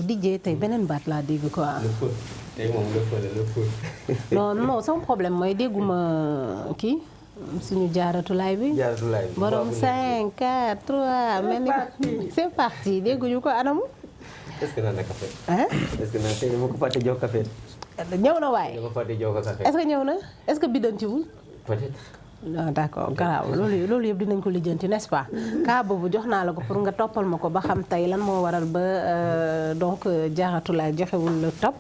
DJ tey beneen baat laa dégg quoi. le foot tey moom le foot. non sama problème mooy dégguma kii suñu jaaratulaay bi. jaaratulaay bi borom 5 4 3 mel ni c'est parti dégguñu ko anamu. est-ce que naan na café. est-ce que naan tey dama ko fàtte jox café. ñëw na waaye. dama fàtte jox ko café. est-ce que ñëw na est-ce que biddantiwul. peut-être. non d'accord garaaw loolu yëpp dinañ ko lijjanti n'est-ce pas cas boobu jox naa la ko pour nga toppal ma ko ba xam tey lan moo waral ba donc Jaaratulaay joxewul le top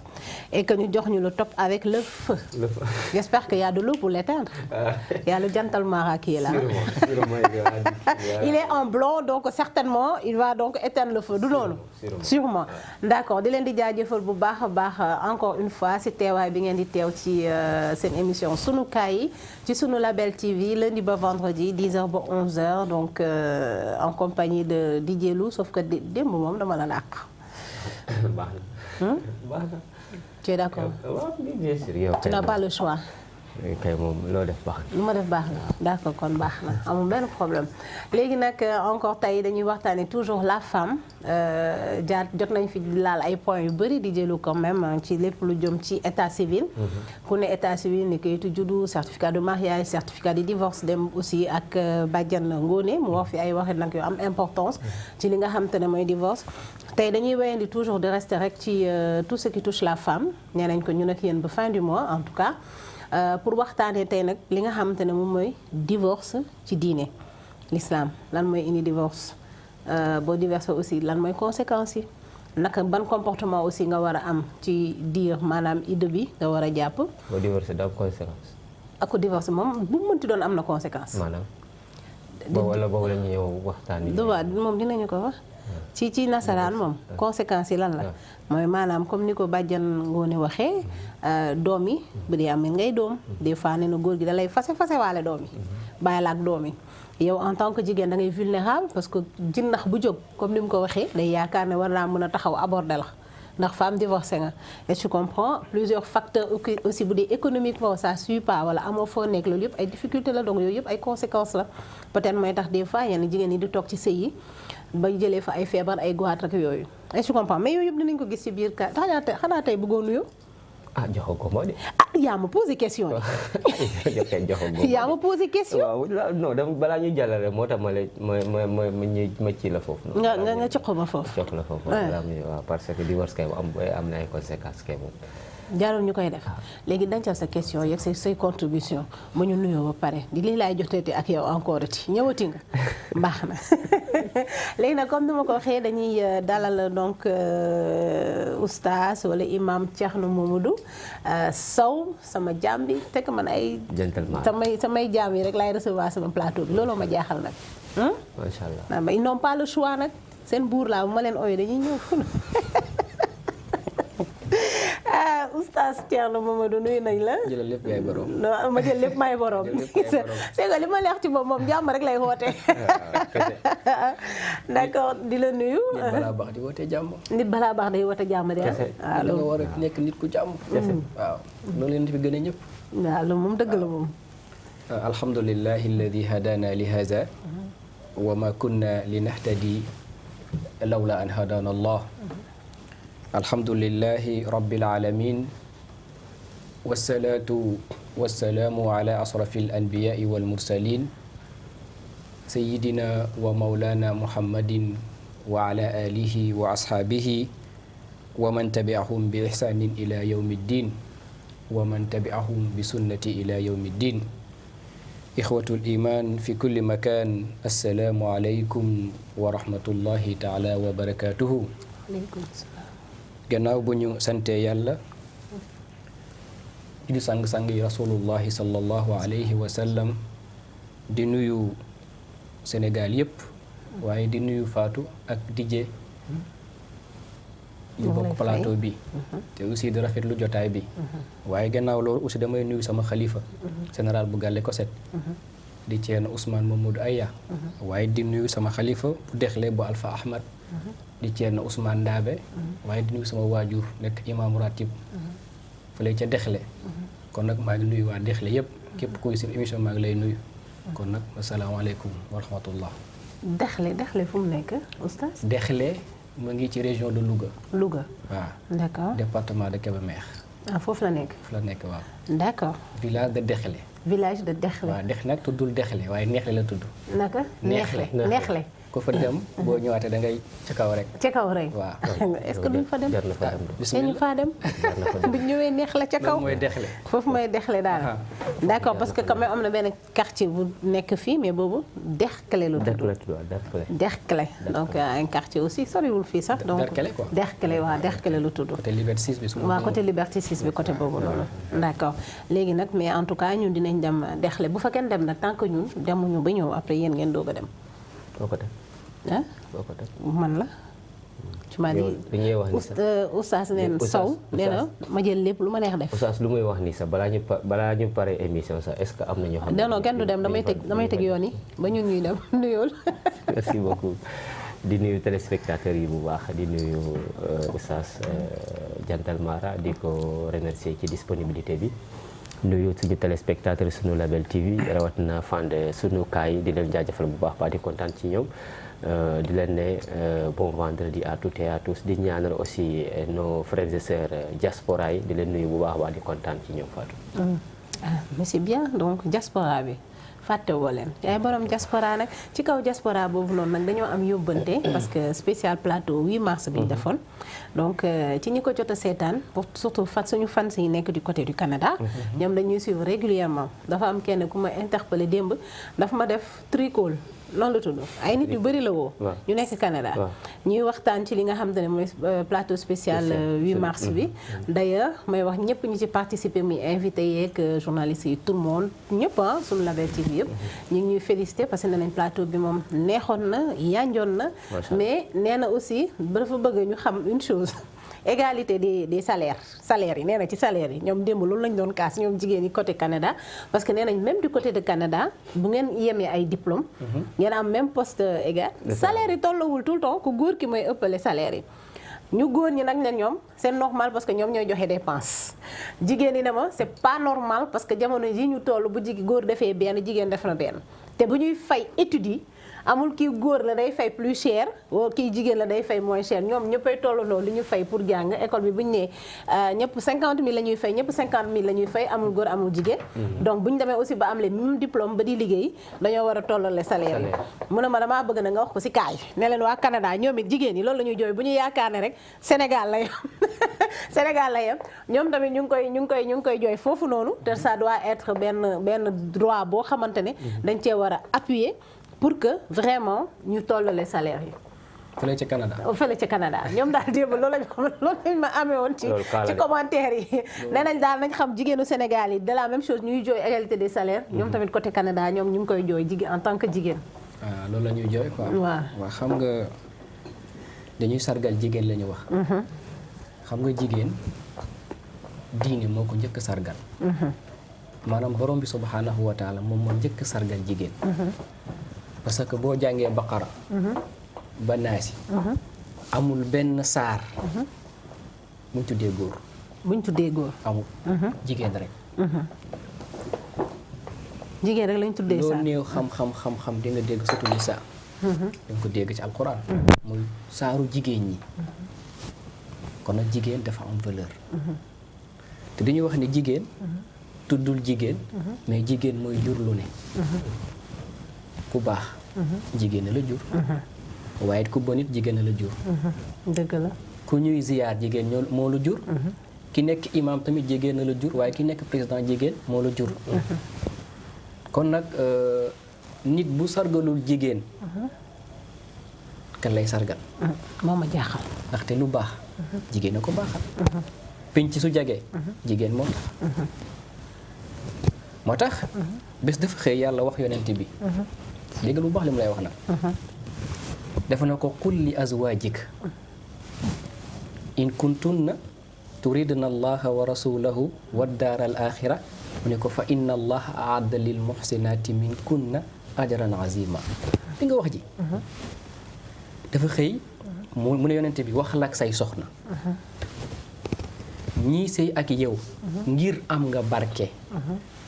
et que ñu jox ñu le top avec le feu. J'espère qu'il y a de l'eau pour l'éteindre. Il y a le jantal Mara qui est là. Il est en blanc donc certainement il va donc éteindre le feu du noonu. Sûrement d'accord di leen di jaajëfal bu baax a baax encore une fois ci teewaay bi ngeen di teew ci seen émission sunu kaay yi ci sunu Label TV lundi ba vendredi 10h ba 11h donc en compagnie de DJ Lou sauf que démb moom dama la nàq. baax na. baax na. Tu es d'accord? Bien sûr. Tu n'as pas le choix. kay moom loo def baax na. lu ma def baax na d'accord kon baax na amul benn problème léegi nag encore tey dañuy waxtaane toujours la femme jaar jot nañ fi laal ay points yu bëri di jëlu quand même ci lépp lu jëm ci état civil. ku ne état civil ni kayitu juddu certificat de mariage certificat de divorce dem aussi ak Badiane Ngoné mu wax fi ay waxit nag yu am importance ci li nga xam te ne mooy divorce. tey dañuy wéyandi toujours de rester rek ci tout ce qui touche la femme nee nañ ko ñun ak yéen ba fin du mois en tout cas. pour waxtaanee tey nag li nga xamante ne moom mooy divorce ci diine l'islam lan mooy indi divorce boo divorcé aussi lan mooy conséquences yi naka ban comportement aussi nga war a am ci diir maanaam idée bi nga war a jàpp. boo divorcé daa am conséquence. ak ko divorce moom bu mu mënti doon am na conséquence. maanaam. wala boobu la ñuy waxtaan yi. moom dinañu ko wax. ci nasaraan moom conséquences yi lan la mooy maanaam comme ni ko Badiane Ngoné waxee doom yi bu dee am ngay doom des fois ne na góor gi da lay fase waale doom yi bàyyi la ak doom yi yow en tant que jigéen da ngay vulnérable parce que jinnax bu jóg comme ni mu ko waxee day yaakaar ne war naa mën a taxaw aborder la ndax femme divorcée nga et tu comprends plusieurs facteurs aussi bu dee économiquement ça suit pas wala amoo foo nekk loolu yëpp ay difficultés la donc yooyu yëpp ay conséquences la peut-être mooy tax des fois yenn jigéen yi di toog ci sëy yi ba jëlee fa ay feebar ay goiat ak yooyu est-ce que tu comprends mais yooyu yëpp dinañ ko gis ci biir ka xanaa tey bëggoon nuyu. joxo ko moo de. yaa ma posé question yi. yaa ma posé question. waaw non dama balaa ñuy jàllale moo tax ma ci la foofu. nga jox ko ma foofu. jox la foofu. waaw parce que divorce kay am na ay conséquences kay moom. jarul ñu koy def léegi dencal sa question yeeg say contribution mu ñu nuyoo ba pare di lii laay joteeti ak yow encore ti ñëwati nga baax na léegi nag comme ni ma ko waxee dañuy dalal donc oustaz wala imam Thierno Mamadou Sow sama jaam bi fekk man ay samay jaam yi rek laay recevoir sama plateau bi looloo ma jaaxal nag macha allah mais ils n'ont pas le choix nag seen buur laa bu ma leen ooyee dañuy ñëw oustaz Thierno Mamadou nuyu nañ la. jëlal lépp yaay borom. non ma jël lépp may borom. c'est que li ma leex ci moom jàmm rek lay woote. d'accord di la nuyu. nit balaa baax di woote jàmm. nit balaa baax day woote jàmm de. waaw loolu nga war a nekk nit ku jàmm. waaw loolu leen fi gën a ñëpp. waaw loolu moom dëgg la moom. alhamdulillahi alladi hadana li haza wa ma kunna linahtadi lawla an hadana allah. alhamdulillahi rabbil alamin wassalatu wassalamu ala asrafil anbiya'i wal mursalin sayyidina wa maulana muhammadin wa ala alihi wa ashabihi wa man tabi'ahum bi ihsanin ila yawmiddin wa man tabi'ahum bi sunnati ila yawmiddin ikhwatul iman fi kulli makan assalamu alaykum wa rahmatullahi ta'ala wa barakatuhu. gannaaw bu ñu sante yàlla di sang-sang yi rasulullahi sallallahu alayhi wa sallam di nuyu Sénégal yëpp waaye di nuyu Fatou ak DJ ñu bokk plateau bi te aussi di rafetlu jotaay bi waaye gannaaw loolu aussi damay nuyu sama xalifa général bu Gàlle Koset di Ceerno Ousmane Mamadou Aya waaye di nuyu sama xalifa bu Dexle bu Alpha Ahmad di Ceerno Ousmane Ndaabe waaye di nuyu sama waajur nekk imam ratib fële ca Dexle kon nag maa ngi nuyu waa Dexle yëpp képp kuy si émission maa ngi lay nuyu kon nag asalaamaaleykum wa rahmatullah. Dexle fu mu nekk oustaz. Dexle mu ngi ci région de Louga. Louga waaw. d'accord département de Kébémer. foofu la nekk. foofu la nekk waaw. d'accord. village de Dexle. village de Dexle. waaw Dexle nag tuddul Dexle waaye Neexle la tudd. naka Neexle. ku fa dem boo ñëwaatee da ngay ca kaw rek. ca kaw rek. waaw est-ce que duñ fa dem. jar na fa dem ñu fa dem. bu ñëwee Neexle ca kaw. mooy Dexle. foofu mooy Dexle daal. d'accord parce que quand même am na benn quartier bu nekk fii mais boobu Dexle la tudd. Dexle donc un quartier aussi soriwul fii sax. donc Derklé quoi. Derklé waaw Derklé la tudd. côté Liberté 6 bi su ma. waaw côté Liberté 6 bi côté boobu noonu. d'accord léegi nag mais en tout cas ñun dinañ dem Dexle bu fa kenn dem nag tant que ñun demuñu ba ñëw après yéen ngeen doog a dem. boo ko def. ah boo ko def. man la. ci ma di oustaz neen Sow nee na ma jël lépp lu ma neex def. oustaz lu muy wax nii sax balaa ñu pare émission sax est-ce que am na ñoo xam ne. non kenn du dem damay teg yoon yi ba ñun ñuy dem nuyool. merci beaucoup di nuyu téléspectateurs yi bu baax di nuyu oustaz Jantal Mara di ko remercier ci disponibilité bi. nuyu suñu téléspectateur suñu Label TV rawatina fànn suñu kaay di leen jaajëfal bu baax di kontaan ci ñoom di leen ne bon vendredi à toutes et à tous di ñaanal aussi nos frères et sœurs diaspora yi di leen nuyu bu baax di kontaan ci ñoom Fatou. mais c'est bien donc diaspora bi fàtte woo leen yaay borom diaspora nag ci kaw diaspora boobu noonu nag dañoo am yóbbante parce que spécial plateau 8 mars bi ñu defoon donc ci ñi ko jot a seetaan surtout suñu fans yi nekk du côté du Canada ñoom dañuy suivre régulièrement dafa am kenn ku ma interpellé démb dafa ma def tricol loolu la tudd ay nit yu bëri la woo ñu nekk Canada ñuy waxtaan ci li nga xam te ne mooy plateau spécial 8 mars bi d'ailleurs may wax ñëpp ñi ci participer muy invité yeeg journalistes yi tout le monde ñëpp suñu Label TV yëpp ñu ngi ñuy félicité parce que nee nañ plateau bi moom neexoon na yanjoon na mais nee na aussi dafa bëgg ñu xam une chose égalité des salaires yi nee na ci salaire yi ñoom démb loolu lañ doon kaas ñoom jigéen yi côté Canada parce que nee nañ même du côté de Canada bu ngeen yemee ay diplôme ngeen am même poste égal salaire yi tollawul tout le temps ku góor ki mooy ëppale salaire yi ñu góor ñi nag ne ñoom c'est normal parce que ñoom ñooy joxe dépense jigéen ñi ne ma c'est pas normal parce que jamono ji ñu toll bu góor defee benn jigéen def na benn te bu ñuy fay études yi amul kii góor la day fay plus cher wala kii jigéen la day fay moins cher ñoom ñëppay tollandoo li ñu fay pour jàng école bi bu ñu nee ñëpp 50 000 la ñuy fay ñëpp 50 000 la ñuy fay amul góor amul jigéen. donc bu ñu demee aussi ba am les mêmes diplôme ba di liggéey dañoo war a tollale salaire yi. mu ne ma damaa bëgg na nga wax ko ci kaay ne leen waa Canada ñoom it jigéen ñi loolu la ñuy jooy bu ñu yaakaar ne rek Sénégal la yem Sénégal la yem ñoom tamit ñu ngi koy jooy foofu noonu te ça doit être benn droit boo xamante ne dañ cee war a appuyer. pour que vraiment ñu tollale salaire yi. fële ca Canada. fële ca Canada ñoom daal démb loolu lañ ma amee woon ci commentaire yi. nee nañ daal nañ xam jigéenu Sénégal yi de la même chose ñuy jooy égalité des salaires. ñoom tamit côté Canada ñoom ñu ngi koy jooy jigéen en tant que jigéen. waaw loolu la ñuy jooy quoi. waaw xam nga dañuy sargal jigéen la ñu wax. xam nga jigéen diine moo ko njëkk sargal. maanaam borom bi subhanahu wa taala moom moo njëkk sargal jigéen. parce que boo jàngee baqara ba naasi amul benn saar buñ tuddee góor amul jigéen rek lañ tuddee saar loo néew xam di nga dégg surtout nisa dañ ko dégg ci alquran muy saaru jigéen ñi kon nag jigéen dafa am valeur te dañuy wax ne jigéen tuddul jigéen mais jigéen mooy jur lu ne ku baax jigéen la jur waaye ku bon it jigéen la jur dëgg la ku ñuy ziyaar jigéen moo la jur ki nekk imam tamit jigéen la jur waaye ki nekk président jigéen moo la jur kon nag nit bu sargalul jigéen kan lay sargal moo ma jaaxal ndaxte lu baax jigéen a ko baaxal penc su jagee jigéen moo tax bés dafa xëy yàlla wax yonent bi dégg lu baax li mu lay wax nag dafa na ko qul li azwaajik in kuntunna turidna allaha wa rasulahu wa daara al axira mu ne ko fa inna allaha aadda lil muxsinaati min kunna ajran azima di nga wax ji dafa xëy mu ne yonent bi wax la ak say soxna ñii sëy ak yow ngir am nga barke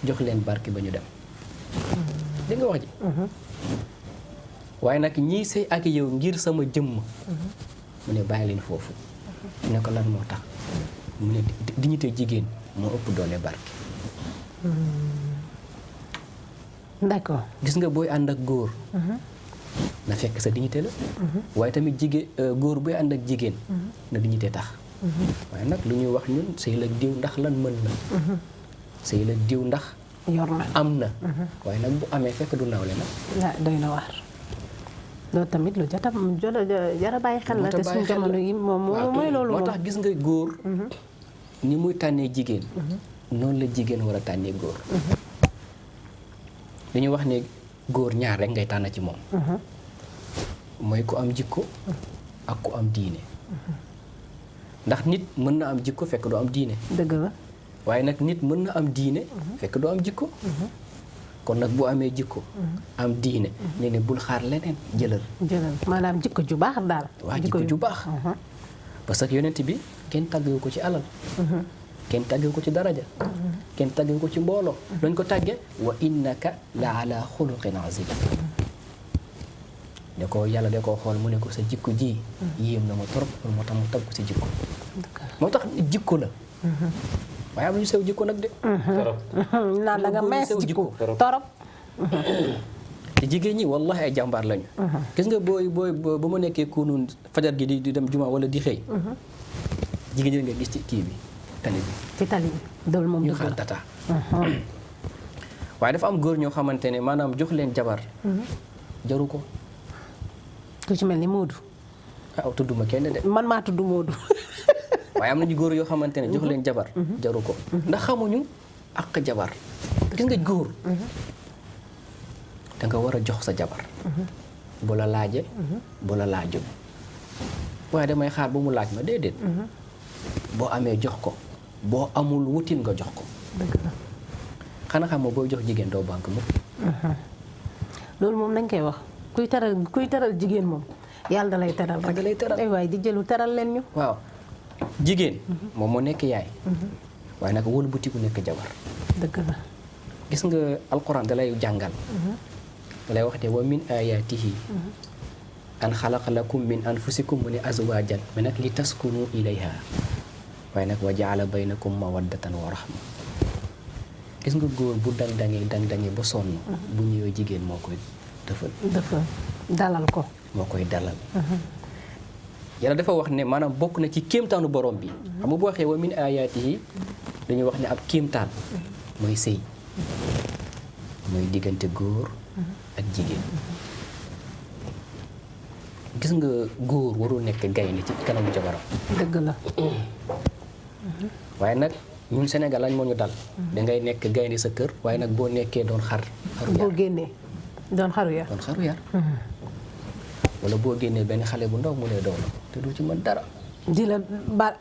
jox leen barke ba ñu dem di nga wax ji waaye nag ñii sëy ak yow ngir sama jëmm mu ne bàyyi leen foofu mu ne ko lan moo tax mu ne dignité jigéen moo ëpp doole barke d'accord gis nga booy ànd ak góor na fekk sa dignité la waaye tamit jigéen góor booy ànd ak jigéen na dignité tax waaye nag lu ñuy wax ñun sëy la diw ndax lan mën na sëy la diw ndax yor na am na waaye nag bu amee fekk du nawle nag doy na waar loolu tamit lu jara bàyyi xel la te suñu jamono yi moom mooy loolu moo tax gis nga góor ni muy tànnee jigéen noonu la jigéen war a tànnee góor dañuy wax ne góor ñaar rek ngay tànn ci moom mooy ku am jikko ak ku am diine ndax nit mën na am jikko fekk doo am diine dëgg la waaye nag nit mën na am diine fekk doo am jikko kon nag bu amee jikko am diine ne ne bul xaar leneen jëlal maanaam jikko ju baax daal waa jikko ju baax parce que yonent bi kenn tàggewu ko ci alal kenn tàggewu ko ci daraja kenn tàggewu ko ci mbooloo dañ ko tàgge wa innaka la ala xuluqin azim da ko yàlla da koo xool mu ne ko sa jikko ji yéem na ma torop loolu moo tax mu tagg ko si jikko moo tax jikko la waaye am ñu sew jikko nag de torop naan la nga mees jikko torop te jigéen ñi wallahi ay jàmbaar lañu gis nga booy ba ma nekkee kunun fajar gi di dem juma wala di xëy jigéen ñi nga gis ci kii bi tali bi ci tali bi dool moom ñu xaar tata waaye dafa am góor ñoo xamante ne maanaam jox leen jabar jaru ko ku ci mel ni Moodu tudduma kenn de man maa tudd Moodu waaye am nañu góor yoo xamante ne jox leen jabar jaru ko ndax xamuñu ak jabar gis nga góor da nga war a jox sa jabar bu la laaje bu la laajul waaye damay xaar ba mu laaj ma déedéet boo amee jox ko boo amul wutin nga jox ko xanaa xam nga booy jox jigéen doo banque mukk loolu moom nañ koy wax kuy teral jigéen moom yàlla da lay teral rek da lay teral ay waay di jëlu teral leen ñu waaw jigéen moom moo nekk yaay waaye nag wëlu butiku nekk jabar dëgg la gis nga alquran da lay jàngal da lay wax ne wa min ayatihi an xalaqa lakum min anfusikum mu ne azwajan mais nag li taskunu ilayha waaye nag wa jaala baynakum mawaddatan wa rahma gis nga góor bu dang-dangi ba sonn bu ñëwee jigéen moo koy dafa dalal ko moo koy dalal yàlla dafa wax ne maanaam bokk na ci kéemtaanu borom bi xam nga boo waxee wa min ayatihi dañuy wax ne ab kéemtaan mooy sëy mooy diggante góor ak jigéen gis nga góor warul nekk gaynde ci kanamu jabaram dëgg la waaye nag ñun Sénégal lañ moo ñu dal dangay nekk gaynde sa kër waaye nag boo nekkee doon xaru yar boo génnee doon xaru yar wala boo génnee benn xale bu ndaw mu lay doon te du ci mën dara di la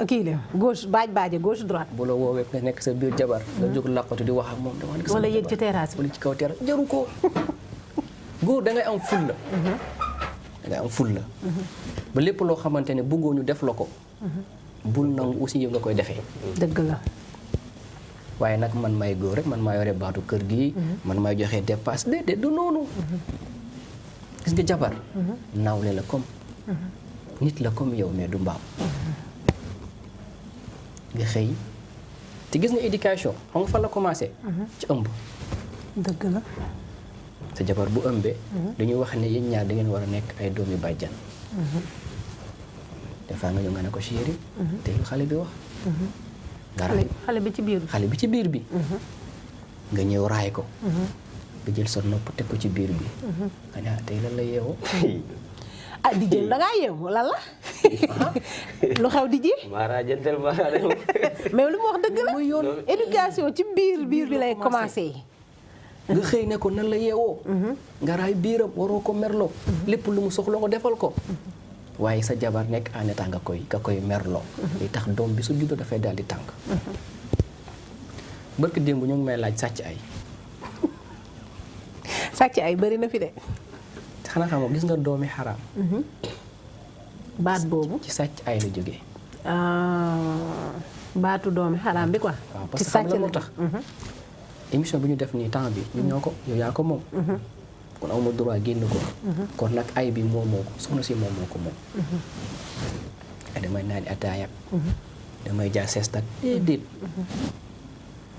kii la gauche baaje gauche droite bu la woowee nga nekk sa biir jabar nga jóg làqatu di wax ak moom dama nekk wala yéeg ci terrasse wala ci kaw terrasse jaru ko góor dangay am ful la dangay am ful la ba lépp loo xamante ne bëggoo ñu def la ko bul nangu aussi yow nga koy defee dëgg la waaye nag man may góor rek man maa yore baatu kër gi man may joxe dépasse déedéet du noonu gis nga jabar nawle la comme nit la comme yow mais du mbaam nga xëy te gis nga éducation xam nga fan la commencé ci ëmb dëgg la sa jabar bu ëmbee dañuy wax ne yéen ñaar da ngeen war a nekk ay doomi bàjjan des fois nga ñëw nga ne ko chéri te lu xale bi wax nga raay xale bi ci biir bi nga ñëw raay ko nga jël sa nopp teg ko ci biir bi nga ne tey lan la yeewoo di jël da ngaa yeewu lan la lu xew di ji Mara jantal Mara mais lu mu wax dëgg la éducation ci biir bi lay commencé nga xëy ne ko nan la yeewoo nga raay biiram waroo ko merloo lépp lu mu soxla nga defal ko waaye sa jabar nekk en état nga koy merloo li tax doom bi su juddoo dafay daal di tànk barki démb ñu ngi may laaj sàcc ay bari na fi de xanaa xam nga gis nga doomi xaraam baat boobu ci sàcc ay la jógee baatu doomi xaraam bi quoi. waaw parce que xam la moo tax. émission bi ñu def nii temps bi ñun ñoo ko yow yaa ko moom. kon awma droit génn ko. kon nag ay bi moomoo ko soxna si moom moo ko moom. damay naan ataaya. damay jaar seestak déedéet.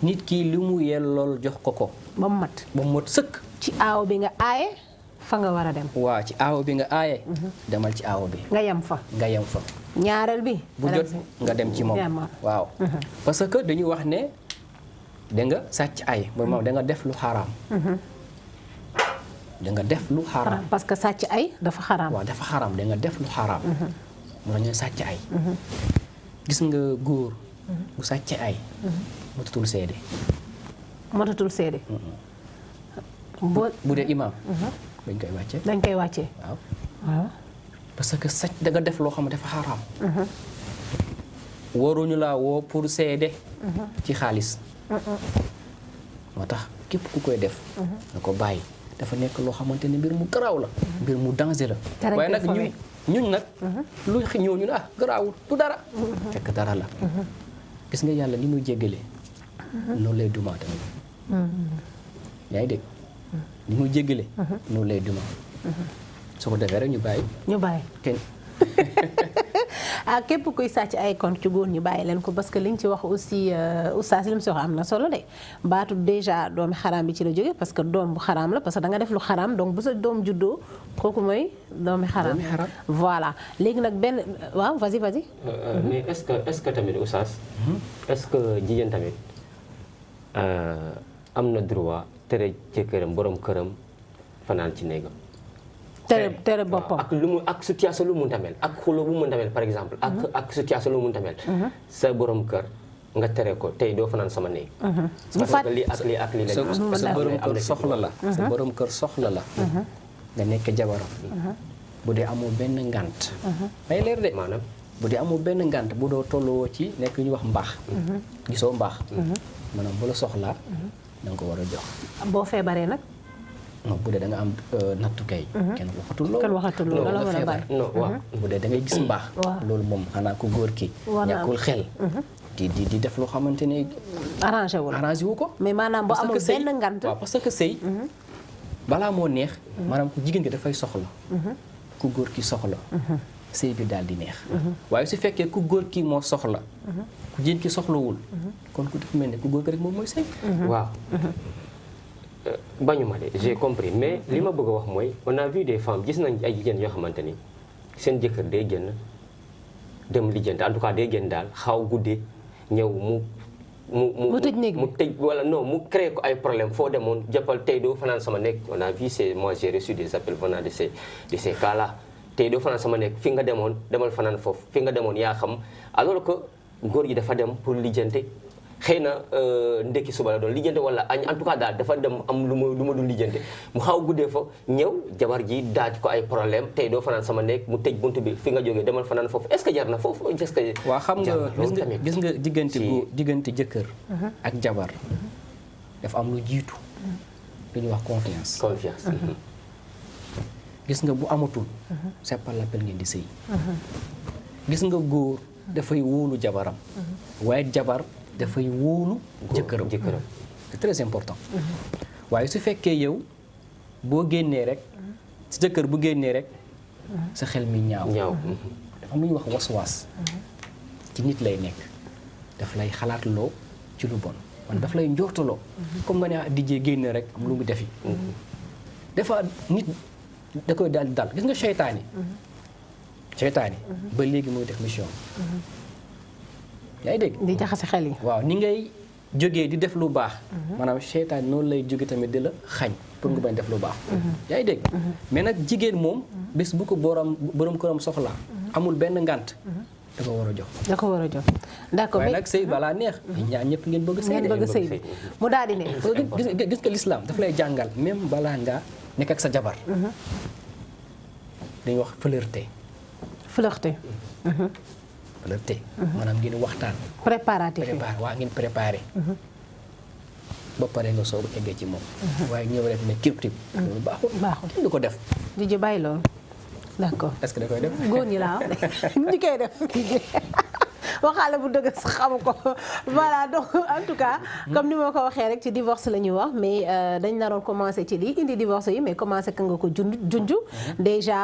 nit kii li mu yellool jox ko. ba mu mat sëkk. ci aaw bi nga aaye fa nga war a dem. waaw ci aaw bi nga aaye. demal ci aaw bi. nga yem fa. ñaareel bi. bu jot nga dem ci moom waaw. parce que dañuy wax ne da nga sàcc ay moom da nga def lu xaraam. da nga def lu xaraam. parce que sàcc ay dafa xaraam. waaw dafa xaraam da nga def lu xaraam. moo ñu sàcc ay. gis nga góor. bu sàcc ay. matatul seede. bu dee imaam. dañ koy wàccee. waaw. parce que sàcc da nga def loo xam ne dafa xaraam. waruñu laa woo pour seede. ci xaalis. moo tax képp ku koy def. na ko bàyyi dafa nekk loo xamante ne mbir mu garaaw la. mbir mu danger la. waaye nag ñun nag. lu ñëw ñu ne garaawul du dara. fekk dara la. gis nga yàlla ni muy jéggalee. noonu lay dumaa tamit. yaa ngi dégg. ni muy jéggale noonu lay duma su ko defee rek ñu bàyyi kenn képp kuy sàcc ay compte ci góor ñu bàyyi leen ko parce que liñ ci wax aussi oustaz li mu si wax am na solo de baatu déjà doomi xaraam bi ci la jóge parce que doom bu xaraam la parce que da nga def lu xaraam donc bu sa doom juddoo kooku mooy doomi xaraam voilà léegi nag benn waaw vas-y mais est-ce que tamit oustaz est-ce que jigéen tamit am na droit tere jëkkëram borom këram fanaan ci néegam. tere boppam ak situation lu mu tamel ak xuloo bu mu tamel par exemple. ak situation lu mu tamel. sa borom kër nga tere ko tey doo fanaan sama néeg. parce que lii ak lii sa borom kër soxla la. sa borom kër soxla la. nga nekk jabaram. bu dee amoo benn ngant. may leer de maanaam bu dee amoo benn ngant bu doo tolloo ci nekk ñu wax mbaax. gisoo mbaax. maanaam bu la soxlaa. da nga ko war a jox. boo feebaree nag. non bu dee da nga am nattu kay. kenn waxatul loolu. la war a bari non waaw bu dee da ngay gis mbaax. loolu moom xanaa ku góor ki. ñàkkul xel. di def loo xamante ne. arrangé wu ko. mais maanaam boo amul benn ngant. waaw parce que sëy balaa moo neex. maanaam ku jigéen ki dafay soxla. ku góor ki soxla. sëy bi daal di neex. waaye su fekkee ku góor ki moo soxla. ku jigéen ki soxlawul. kon ku dafa mel ne ku góor ki rek moom mooy sëy. waaw bañuma de j'ai compris mais li ma bëgg a wax mooy on a vu des femmes gis nañ ay jigéen yoo xamante ni seen jëkkër day génn dem lijjanti en tout cas day génn daal xaw guddee ñëw mu tëj wala non mu créé ko ay problème foo demoon jàppal tey doo fanaan sama nekk on a vu moi j'ai reçu des appels venant de ces cas là tey doo fanaan sama nekk fi nga demoon demal fanaan foofu fi nga demoon yaa xam alors que góor gi dafa dem pour lijjanti xëy na ndekki suba la doon lijjante wala añ en tout cas daal dafa dem am lu ma dul lijjante mu xaw guddee fa ñëw jabar ji daaj ko ay problème tey doo fanaan sama nekk mu tëj buntu bi fi nga jógee demal fanaan foofu est-ce que jar na foofu est-ce que waaw xam nga gis nga diggante jëkkër ak jabar dafa am lu jiitu lu ñuy wax confiance gis nga bu amatul c'est pas la peine ngeen di sëy gis nga góor dafay wóolu jabaram waaye jabar dafay wóolu jëkkëram c'est très important waaye su fekkee yow boo génnee rek si jëkkër bu génnee rek sa xel mi ñaaw dafa am lu ñuy wax waswaas ci nit lay nekk daf lay xalaatloo ci lu bon man daf lay njortaloo comme nga ne dijjee génne rek am lu mu defi dafa nit da koy daal di dal gis nga seytaane ba léegi muy def mission yaa ngi dégg di jaxase xel yi waaw ni ngay jógee di def lu baax maanaam seytaan noonu lay jóge tamit di la xañ pour nga bañ def lu baax yaa ngi dégg mais nag jigéen moom bés bu ko borom këram soxlaa amul benn ngant da ko war a jox d'accord waaye nag sëy balaa neex ñaar ñëpp ngeen bëgg sëy bi mu daal di ne gis nga l'islam daf lay jàngal même balaa ngaa nekk ak sa jabar dañuy wax flirter maanaam ngeen waxtaan waa ngeen préparé ba pare nga soobu eggee ci moom waaye ñëw rek ne kirib loolu baaxul kenn du ko def di ji bàyyi loolu d'accord est-ce que da koy def góor ñi laa ñi koy def waxaale bu dëgg sax xamu ko voilà donc en tout cas comme ni ma ko waxee rek ci divorce la ñuy wax mais dañ naroon commencé ci lii indi divorce yi mais commencé ka nga ko junj déjà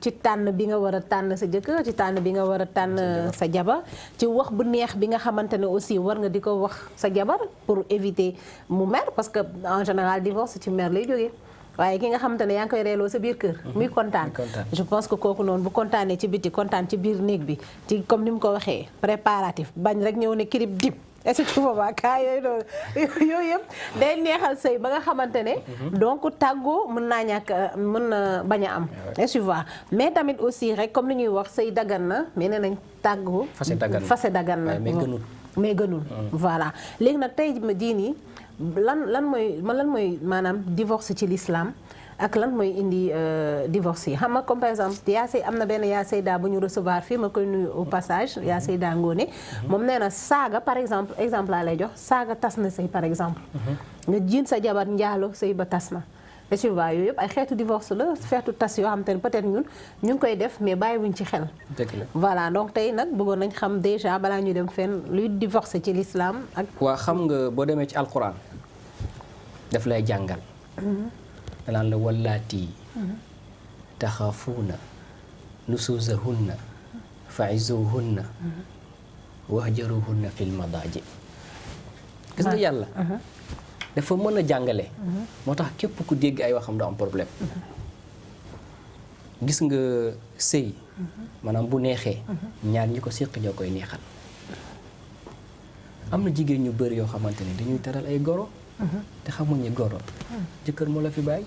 ci tànn bi nga war a tànn sa jëkkër ci tànn bi nga war a tànn sa jabar ci wax bu neex bi nga xamante ne aussi war nga di ko wax sa jabar pour éviter mu mer parce que en général divorce ci mer lay jógee waaye ki nga xamante ne yaa ngi koy reeloo sa biir kër muy kontaan je pense que kooku noonu bu kontaanee ci biti kontaan ci biir néeg bi ci comme ni mu ko waxee préparatif bañ rek ñëw ne kirib dip est-ce que tu vois kaa yooyu noonu yooyu yëpp day neexal sëy ba nga xamante ne donc tàggoo mën naa ñàkk mën na bañ a am est-ce que tu vois mais tamit aussi rek comme ni ñuy wax sëy dagan na mais nee nañ tàggoo fase dagan na mais gënul voilà léegi nag tey jii nii lan mooy maanaam divorce ci l'islam ak lan mooy indi divorce yi xam nga comme par exemple am na benn yaa Seyda bu ñu recevoir fii ma koy nuyu au passage yaa Seyda Ngone moom nee na saaga par exemple laa lay jox saaga tas na sëy par exemple nga jiin sa jabar njaalo sëy ba tas na et tu vois yooyu yëpp ay xeetu divorce la xeetu tas yoo xam te ne peut-être ñun ñu ngi koy def mais bàyyiwuñ ci xel voilà donc tey nag bëggoon nañ xam déjà balaa ñu dem fenn luy divorce ci l'islam ak waa xam nga boo demee ci alquran daf lay jàngal danaan la wallaati taxaafuuna nusuuzahunna fa'izuuhunna wahjaruhunna fil madaaji gis nga yàlla dafa mën a jàngale moo tax képp ku dégg ay waxam du am problème gis nga sëy maanaam bu neexee ñaar ñi ko séq ñoo koy neexal am na jigéen ñu bëri yoo xamante ne dañuy teral ay goro te xamuñ ni goro jëkkër moo la fi bàyyi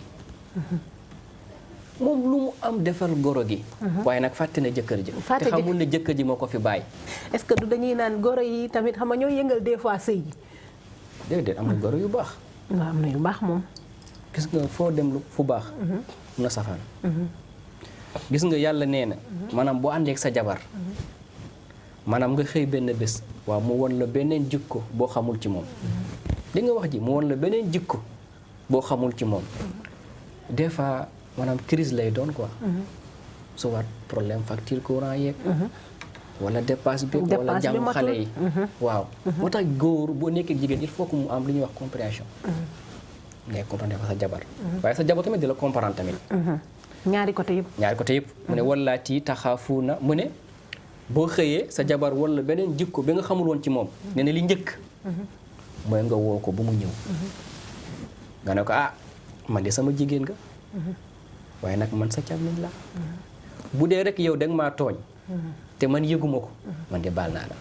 moom lu mu am defal goro gi waaye nag fàtte na jëkkër ji te xamul ne jëkkër ji moo ko fi bàyyi est-ce que du dañuy naan goro yi tamit xam nga ñoo yëngal des fois sëy yi déedéet am na goro yu baax waaw am na yu baax moom gis nga foo dem fu baax mun na safaan gis nga yàlla nee na maanaam boo àndeek sa jabar maanaam nga xëy benn bés waaw mu won la beneen jikko boo xamul ci moom di nga wax ji mu won la beneen jikko boo xamul ci moom des fois maanaam crise lay doon quoi soit problème facture courant yeeg wala dépasse bi wala jàngu xale yi waaw moo tax góor boo nekkee jigéen il faut que mu am li ñuy wax compréhension ngay comprendre ko sa jabar waaye sa jabar tamit di la comprendre tamit ñaari côté yëpp mu ne wallaati taxaafuuna mu ne boo xëyee sa jabar wala beneen jikko bi nga xamul woon ci moom nee na li njëkk mooy nga woo ko bu mu ñëw nga ne ko man de sama jigéen nga waaye nag man sa càmmiñ la bu dee rek yow da nga maa tooñ te man yëguma ko man de baal naa la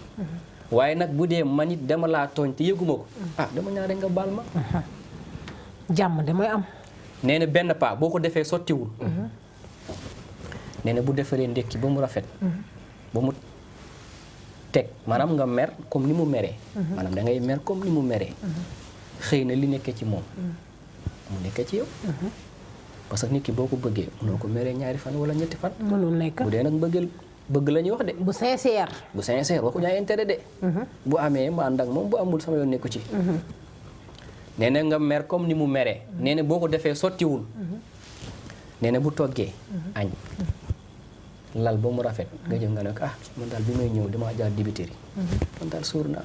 waaye nag bu dee man it dama laa tooñ te yëguma ko dama ñaan rek nga baal ma jàmm de mooy am nee na benn pas boo ko defee sottiwul nee na bu defaree ndekki ba mu rafet ba mu teg maanaam nga mer comme ni mu meree maanaam da ngay mer comme ni mu meree xëy na li nekkee ci moom mu nekkee ci yow parce que nit ki boo ko bëggee mënoo ko meree ñaari fan wala ñetti fan mënul nekk bu dee nag bëgg la ñuy wax de bu sincère waxu ñaay intérêt de bu amee ma ànd ak moom bu amul sama yoon nekku ci nee na nga mer comme ni mu meree nee na boo ko defee sottiwul nee na bu toggee añ lal ba mu rafet nga jëm nga ne ko man daal bi may ñëw damaa jaar dibiteri man daal suur naa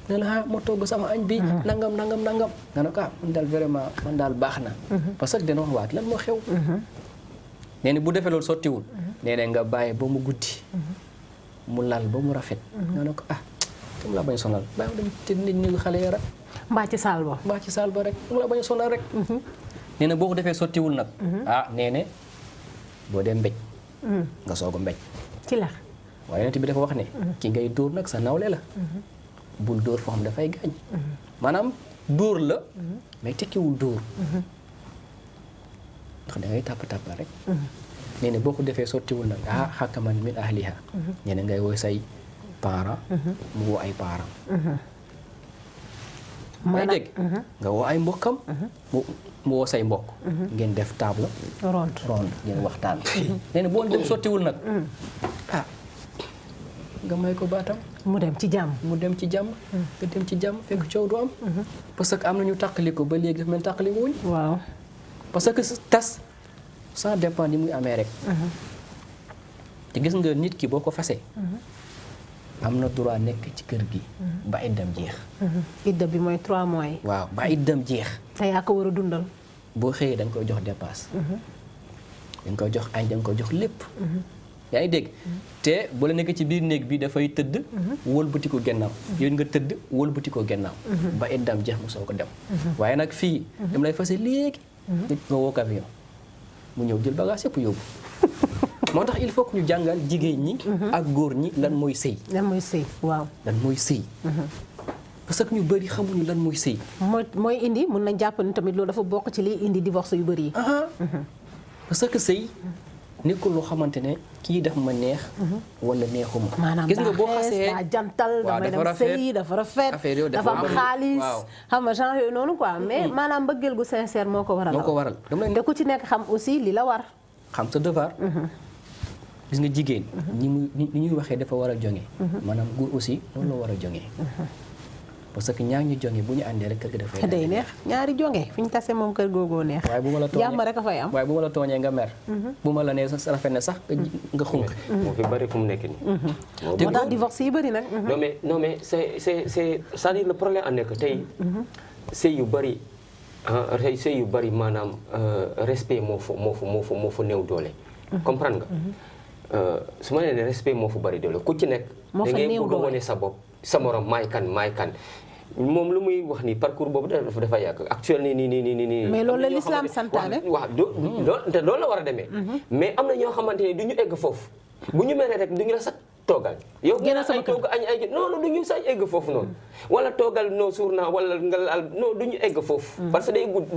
ne la ma togg sama añ bi nangam nga ne ko man daal vraiment man daal baax na parce que dana wax waat lan moo xew nee na bu defee loolu sottiwul nee na nga bàyyi ba mu guddi mu lal ba mu rafet nga ne ko mu laa bañ sonal bàyyi dem te nit ñi xale ya rek mbaa ci saal ba rek mu laa bañ sonal rek nee na boo ko defee sottiwul nag nee na boo dee mbéj nga soog a mbéj ci la waaye yonent bi dafa wax ne ki ngay dóor nag sa nawle la bul dóor foo xam dafay gaañ maanaam dóor la mais tekkiwul dóor ndax da ngay tàpp rek nee na boo ko defee sottiwul nag hakaman min ahliha nee na ngay woy say parent mu woo ay parent may dégg nga woo ay mbokkam mu woo say mbokk ngeen def table ronde ngeen waxtaan nee na boo dem sottiwul nag nga may ko baatam mu dem ci jàmm nga dem ci jàmm fekk coow du am parce que am na ñu tàqali ko ba léegi dafa mel tàqali wuñ waaw parce que tas ça dépend ni muy amee rek te gis nga nit ki boo ko fasee am na droit nekk ci kër gi ba iddam jeex. idda bi mooy 3 mois yi. waaw ba iddam jeex. te yaa ko war a dundal. boo xëyee da nga koy jox dépasse. da nga koy jox añ da nga koy jox lépp. yaa ngi dégg te bu la nekk ci biir néeg bi dafay tëdd. wëlbati ko gannaaw. yow nga tëdd wëlbati ko gannaaw. ba iddam jeex mu soo ko dem. waaye nag fii dama lay fase léegi. nit nga woo avion mu ñëw jël bagage yëpp yóbbu. moo tax il faut que ñu jàngal jigéen ñi. ak góor ñi lan mooy sëy. lan mooy sëy waaw. lan mooy sëy. parce que ñu bëri xamuñu lan mooy sëy. mooy indi mun nañ jàpp ni tamit loolu dafa bokk ci liy indi divorce yu bëri yi. parce que sëy nekkul loo xamante ne kii daf ma neex. wala neexuma. maanaam gis nga boo xasee daa jantal damay dem sëy dafa rafet. dafa am xaalis xam nga genre yooyu noonu quoi mais maanaam mbëggeel gu sincère moo ko waral. moo ko waral te ku ci nekk xam aussi li la war. xam sa devoir. gis nga jigéen. ni ñuy waxee dafa war a jonge. maanaam góor aussi noonu la war a jonge. parce que ñaar ñu jonge bu ñu àndee rek kër gi dafay day neex ñaari jonge fi ñu tase moom kër googoo neex. waaye bu ma la tooñee jàmm rek a fay am. waaye bu ma la tooñee nga mer. bu ma la nee sax rafet na sax nga xunk. moo fi bëri fu mu nekk nii. moo tax divorce yi bëri nag. non mais c'est-à-dire le problème en est que tey sëy yu bëri sëy yu bëri maanaam respect moo fa néew doole. comprendre nga. su ma nee ne respect moo fa bëri doole ku ci nekk. moo fa néew doole da ngay bëgg a wane sa bopp sa morom maay kan. moom lu muy wax ni parcours boobu dafa yàgg actuel nii. mais loolu la l'islam santaane. waaw te loolu la war a demee. mais am na ñoo xamante ne du ñu egg foofu bu ñu meree rek du ñu la sax toogal. yow gën a ay togg añ ay non du ñu sax egg foofu noonu. wala toogal noo suur naa wala nga laal non du ñu egg foofu. parce que day gudd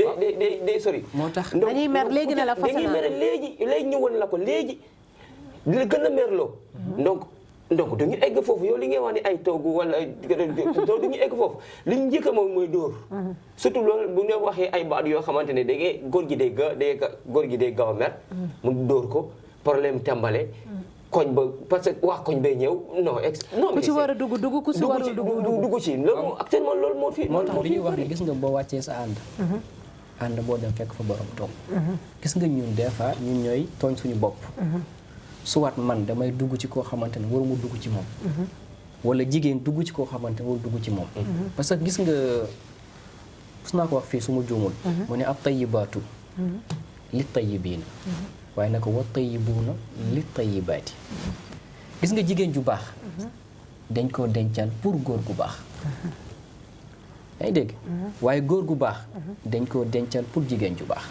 day sori. moo tax dañuy mer léegi ne la fas dañuy mer léegi ñu won la ko léegi di la gën a merloo. donc du ñu egg foofu yow li ngay wax ni ay togg wala du ñu egg foofu li ñu njëkk moom mooy dóor. surtout loolu bu ñu waxee ay baat yoo xamante ne da ngay góor gi day gaaw a mer. mu dóor ko problème tàmbale. koñ ba parce que waa koñ bay ñëw non. ku ci war a dugg ku ci warul dugg ci loolu actuellement loolu moo fi. moo tax li ñuy wax ni gis nga boo wàccee sa ànd. ànd boo dem fekk fa borom toog. gis nga ñun des fois ñun ñooy tooñ suñu bopp. suwaat man damay dugg ci koo xamante ne waruma dugg ci moom. wala jigéen dugg ci koo xamante ne waru dugg ci moom. parce que gis nga su naa ko wax fii su ma juumul. mu ne ab tayyibaatu li tayyibiina waaye naka wa tayyibuuna li tayyibaati. gis nga jigéen ju baax. dañ koo dencal pour góor gu baax. yaa ngi dégg. waaye góor gu baax. dañ koo dencal pour jigéen ju baax.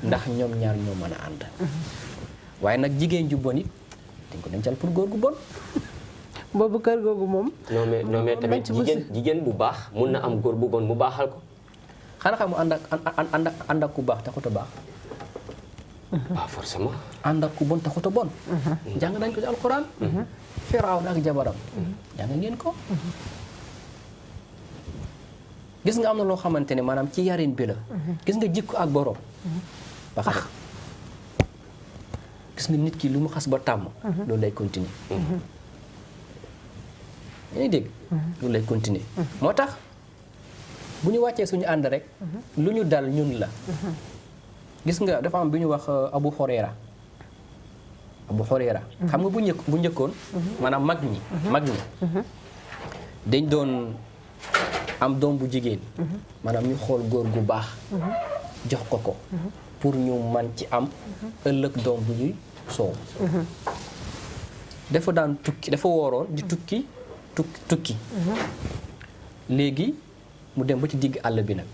ndax ñoom ñaar ñoo mën a ànd. waaye nag jigéen ju bon it dañ ko dencal pour góor gu bon. boobu kër googu moom. non mais tamit jigéen bu baax mun na am góor bu bon mu baaxal ko. xanaa xam ànd ak ku baax taxut a baax. pas forcément. ànd ak ku bon taxut a bon. jàng nañ ko ci alxuraan. Firawna ak jabaram. jàng ngeen ko. gis nga am na loo xamante ne maanaam ci yarin bi la. gis nga jikko ak borom. ba xam gis nga nit ki lu mu xas ba tàmm. loolu lay continuer. yaa ngi dégg. loolu lay continuer. moo tax bu ñu wàccee suñu ànd rek. lu ñu dal ñun la. gis nga dafa am bi ñu wax Abu Hurayra. xam nga bu njëkkoon. maanaam mag ñi. dañ doon am doom bu jigéen. maanaam ñu xool góor gu baax. jox ko. pour ñu man ci am. ëllëg doom bu ñuy soow. dafa daan tukki dafa wooroon di tukki. léegi mu dem ba ci digg àll bi nag.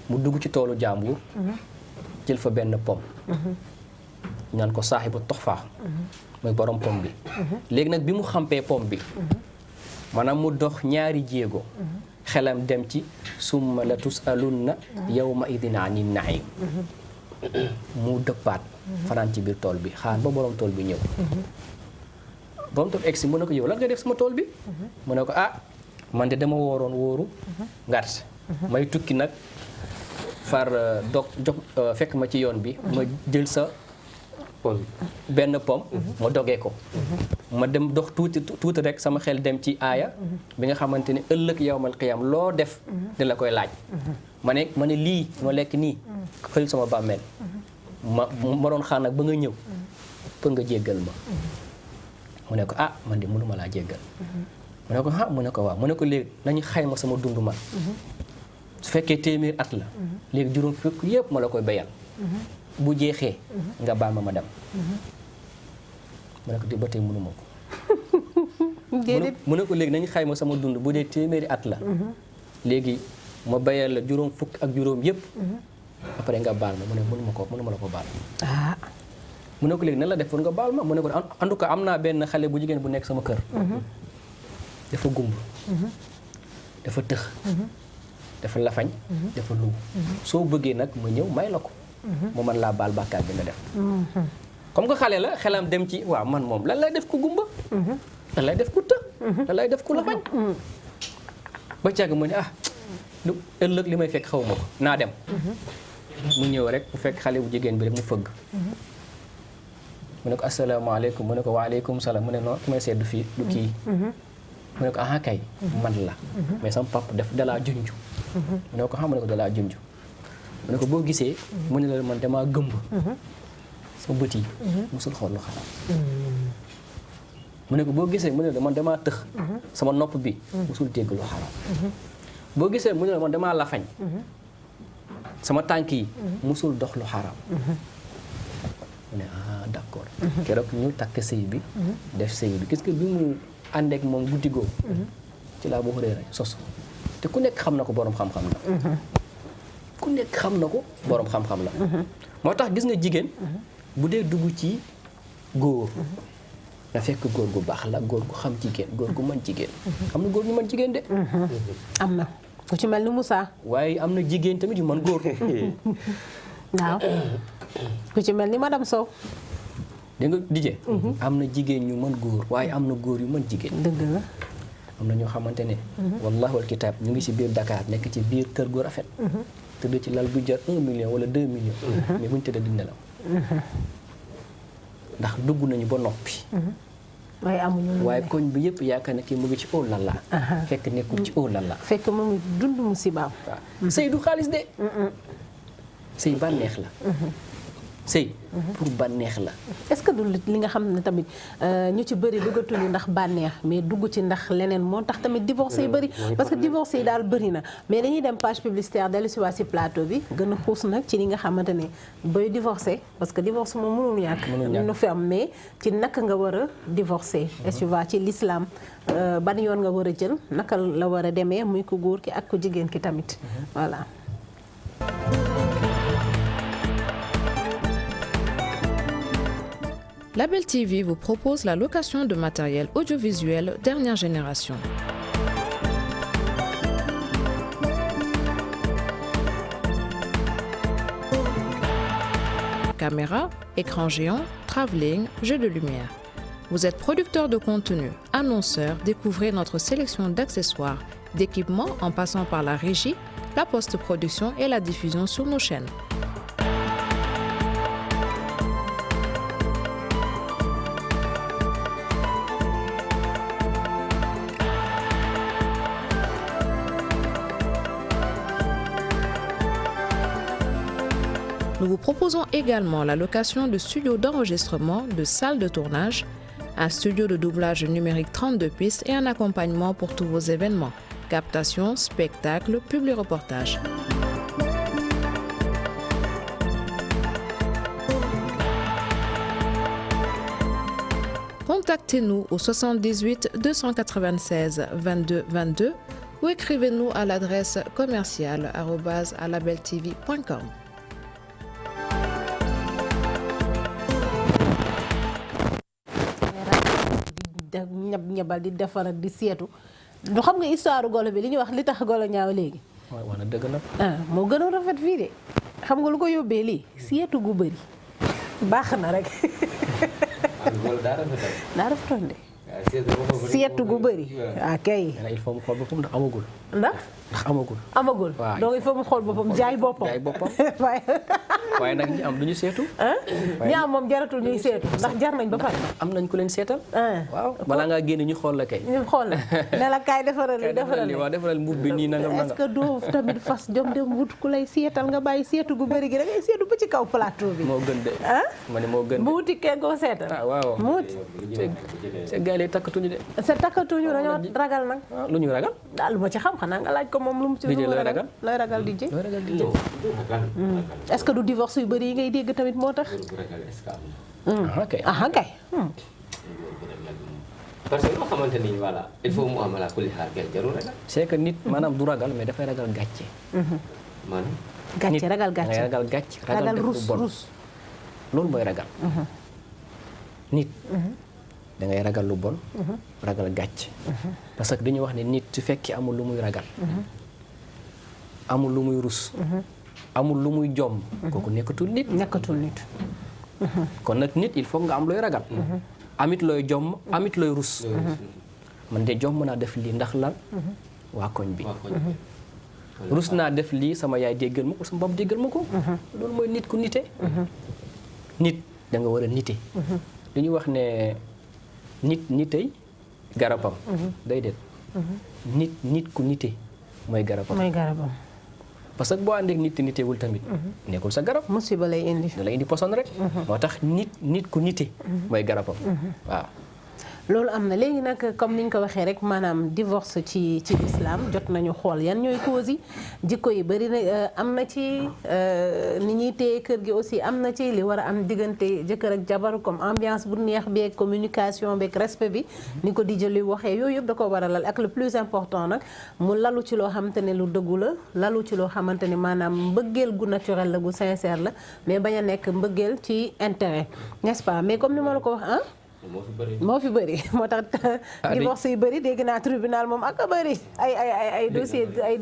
mu dugg ci toolu jàmbur. jël fa benn pom. ñaan ko saaxibu toxfaa. mooy borom pom bi. léegi nag bi mu xampee pom bi. maanaam mu dox ñaari jéego. xelam dem ci summa la tusalunna yawma idin ani naim. mu dëppaat. fanaan ci biir tool bi xaar ba borom tool bi ñëw. borom tool egsi mu ne ko yow lan nga def sama tool bi. mu ne ko ah man de dama wooroon wóoru ngàtt. may tukki nag far fekk ma ci yoon bi. ma jël sa benn pom. ma dogee ko. ma dem dox tuuti rek sama xel dem ci aaya. bi nga xamante ne ëllëg yawmal qiyaam loo def. di la koy laaj. ma ne lii ma lekk nii. xëy sama bàmmeel. ma doon xaar nag ba nga ñëw. pour nga jéggal ma mu ne ko ah man de mënuma laa jéggal mu ne ko ah mu ne ko waaw mu ne ko léegi nañu xayma sama dund man su fekkee téeméer at la léegi juróom fukk yëpp ma la koy bayal bu jeexee nga baal ma dem mu ne ko di ba tey mënuma ko mu ne ko léegi nañu xayma sama dund bu dee téeméeri at la léegi ma bayal la juróom fukk ak juróom yëpp après nga baal ma mu ne mënuma la ko baal mu ne ko léegi nan la def pour nga baal ma mu ne ko en tout cas am naa benn xale bu jigéen bu nekk sama kër dafa gumb dafa tëx dafa lafañ dafa lu soo bëggee nag ma ñëw may la ko mu mën laa baal bàkkaar bi nga def comme que xale la xelam dem ci waaw man moom lan lay def ku gumba lan lay def ku të lan lay def ku lafañ ba càgg mu ne lu ëllëg li may fekk xaw ma ko naa dem mu ñëw rek bu fekk xale bu jigéen bi rek mu fëgg mu ne ko asalaamaaleykum mu ne ko waaleykum salaam mu ne non ki may seddu fii du kii mu ne ko aha kay man la mais sama papa def dalaa junj mu ne ko xam mu ne ko dalaa junj mu ne ko boo gisee mu ne la man damaa gëmb sama bët yi musul xool lu xaraam mu ne ko boo gisee mu ne la man damaa tëx sama nopp bi musul dégg lu xaraam boo gisee mu ne la man damaa lafañ sama tànk yi musul dox lu xaraam mu ne d'accord keroog ñu takk sëy bi def sëy bi gis nga bi mu àndeek moom guddi googu ci laa boo xuree sos te ku nekk xam na ko boroom xam-xam la ku nekk xam na ko boroom xam-xam la moo tax gis nga jigéen bu dee dugg ci góor na fekk góor gu baax la góor gu xam jigéen góor gu mën jigéen am na góor ñu mën jigéen de am na ku ci mel ni Moussa waaye am na jigéen tamit yu mën góor waaw ku ci mel ni madame Sow dégg nga dijee am na jigéen ñu mën góor waaye am na góor yu mën jigéen dëgg la am na ñoo xamante ne wallahi wal kitaab ñu ngi ci biir Dakar nekk ci biir kër gu rafet tëdd ci lal bu jar 1 million wala 2 millions mais buñu tëdd di nelaw ndax dugg nañu ba noppi waaye amuñu waaye koñ bi yëpp yaakaar ne kii mu ngi ci oh lalla fekk nekkul ci oh lalla fekk mu ngi dund musibaam waaw sëy du xaalis de sëy bànneex la sëy pour bànneex la est-ce que du li nga xam ne tamit ñu ci bëri duggatuñu ndax bànneex mais dugg ci ndax leneen moo tax tamit divorce yi bëri parce que divorce yi daal bëri na mais dañuy dem page publicitaire dellu si waa si plateau bi gën a xuus nag ci li nga xamante ne booy divorcé parce que divorce moom mënul ñàkk nu fi am mais ci naka nga war a divorcé est-ce que ci l'islam ban yoon nga war a jël naka la war a demee muy ko góor ki ak ko jigéen ki tamit voilà. Label TV vous propose la location de matériel audiovisuel dernière génération. Caméra, écran géant, travelling, jeux de lumière. Vous êtes producteur de contenu, annonceur, découvrez notre sélection d'accessoires, d'équipements en passant par la régie, la post-production et la diffusion sur nos chaînes. Nous vous proposons également la location de studios d'enregistrement, de salles de tournage, un studio de doublage numérique 32 pistes et un accompagnement pour tous vos événements, captation, spectacles, publi-reportages. Contactez-nous au 78 296 22 22 ou écrivez-nous à l'adresse commerciale@labeltv.com. ñabal di defar ak di seetu du xam nga histoire golo bi li ñuy wax li tax golo ñaaw léegi waaw wax na dëgg nag moo gën a rafet fii de xam nga lu ko yóbbee lii seetu gu bëri baax na rek loolu daa rafetoon daa rafetoon de seetu gu bëri kay nee na il faut mu xool boppam ndax amagul. ndax amagul waaw donc il faut mu xool boppam jaay boppam waaye nag ñi am du ñu seetu. ñi am moom jaratul ñuy seetu ndax jar nañ ba pare. am nañ ku leen seetal. waaw balaa ngaa génn ñu xool la kay. ñu xool la ne la kaay defaral li waaw defaral mbubb bi nii nangam est-ce que doo tamit fas jom dem wut ku lay seetal nga bàyyi seetu gu bëri gi da ngay seetu ba ci kaw plateau bi. moo gën de. ma ne moo gën de bu wuti kenn koo seetal. waaw mu wuti. c'est gars yi takkatuñu de. c'est takkatuñu dañoo ragal nag. lu ñu ragal. daal lu ma ci xam xanaa nga laaj ko moom lu mu ci. DJ looy ragal looy ragal DJ. looy ragal DJ. est-ce que du divorce yu bëri yi ngay dégg tamit moo tax. kay. kay. parce que loo xamante ni voilà il faut mu am la kulli xaar gerte jarul ragal. c'est que nit maanaam du ragal mais dafay ragal gàcce. maanaam. gàcce ragal gàcce ragal gàcce. ragal def lu bon rus. loolu mooy ragal. nit. da ngay ragal lu bon. ragal gàcce. parce que dañuy wax ne nit su fekkee amul lu muy ragal. amul lu muy rus. amul lu muy jom. kooku nekkatul nit. kon nag nit il faut nga am looy ragal. amit looy jom amit looy rus. man de jom mën naa def lii ndax lan. waa koñ bi. rus naa def lii sama yaay déggal ma ko sama bopp déggal ma ko. loolu mooy nit ku nite. nit da nga war a nite. li ñuy wax ne nit nitey garabam. day det nit ku nite mooy garabam. parce que boo àndeek nit nitewul tamit. nekkul sa garab. musiba lay indi. da lay indi poson rek. moo tax nit ku nite. mooy garabam. waaw. loolu am na léegi nag comme ni ñu ko waxee rek maanaam divorce ci l'islam jot nañu xool yan ñooy causes yi jikko yi bëri na am na ci ni ñuy téye kër gi aussi am na ci li war a am diggante jëkkër ak jabar comme ambiance bu neex beeg communication beeg respect bi ni ko di jëli waxee yooyu yëpp da ko war a lal ak le plus important nag mu lalu ci loo xamante ne lu dëggu la lalu ci loo xamante ne maanaam mbëggeel gu naturel la gu sincère la mais bañ a nekk mbëggeel ci intérêt n'est-ce pas mais comme ni ma la ko wax moo fi bëri moo tax divorce yu bëri dégg naa tribunal moom ak a bëri ay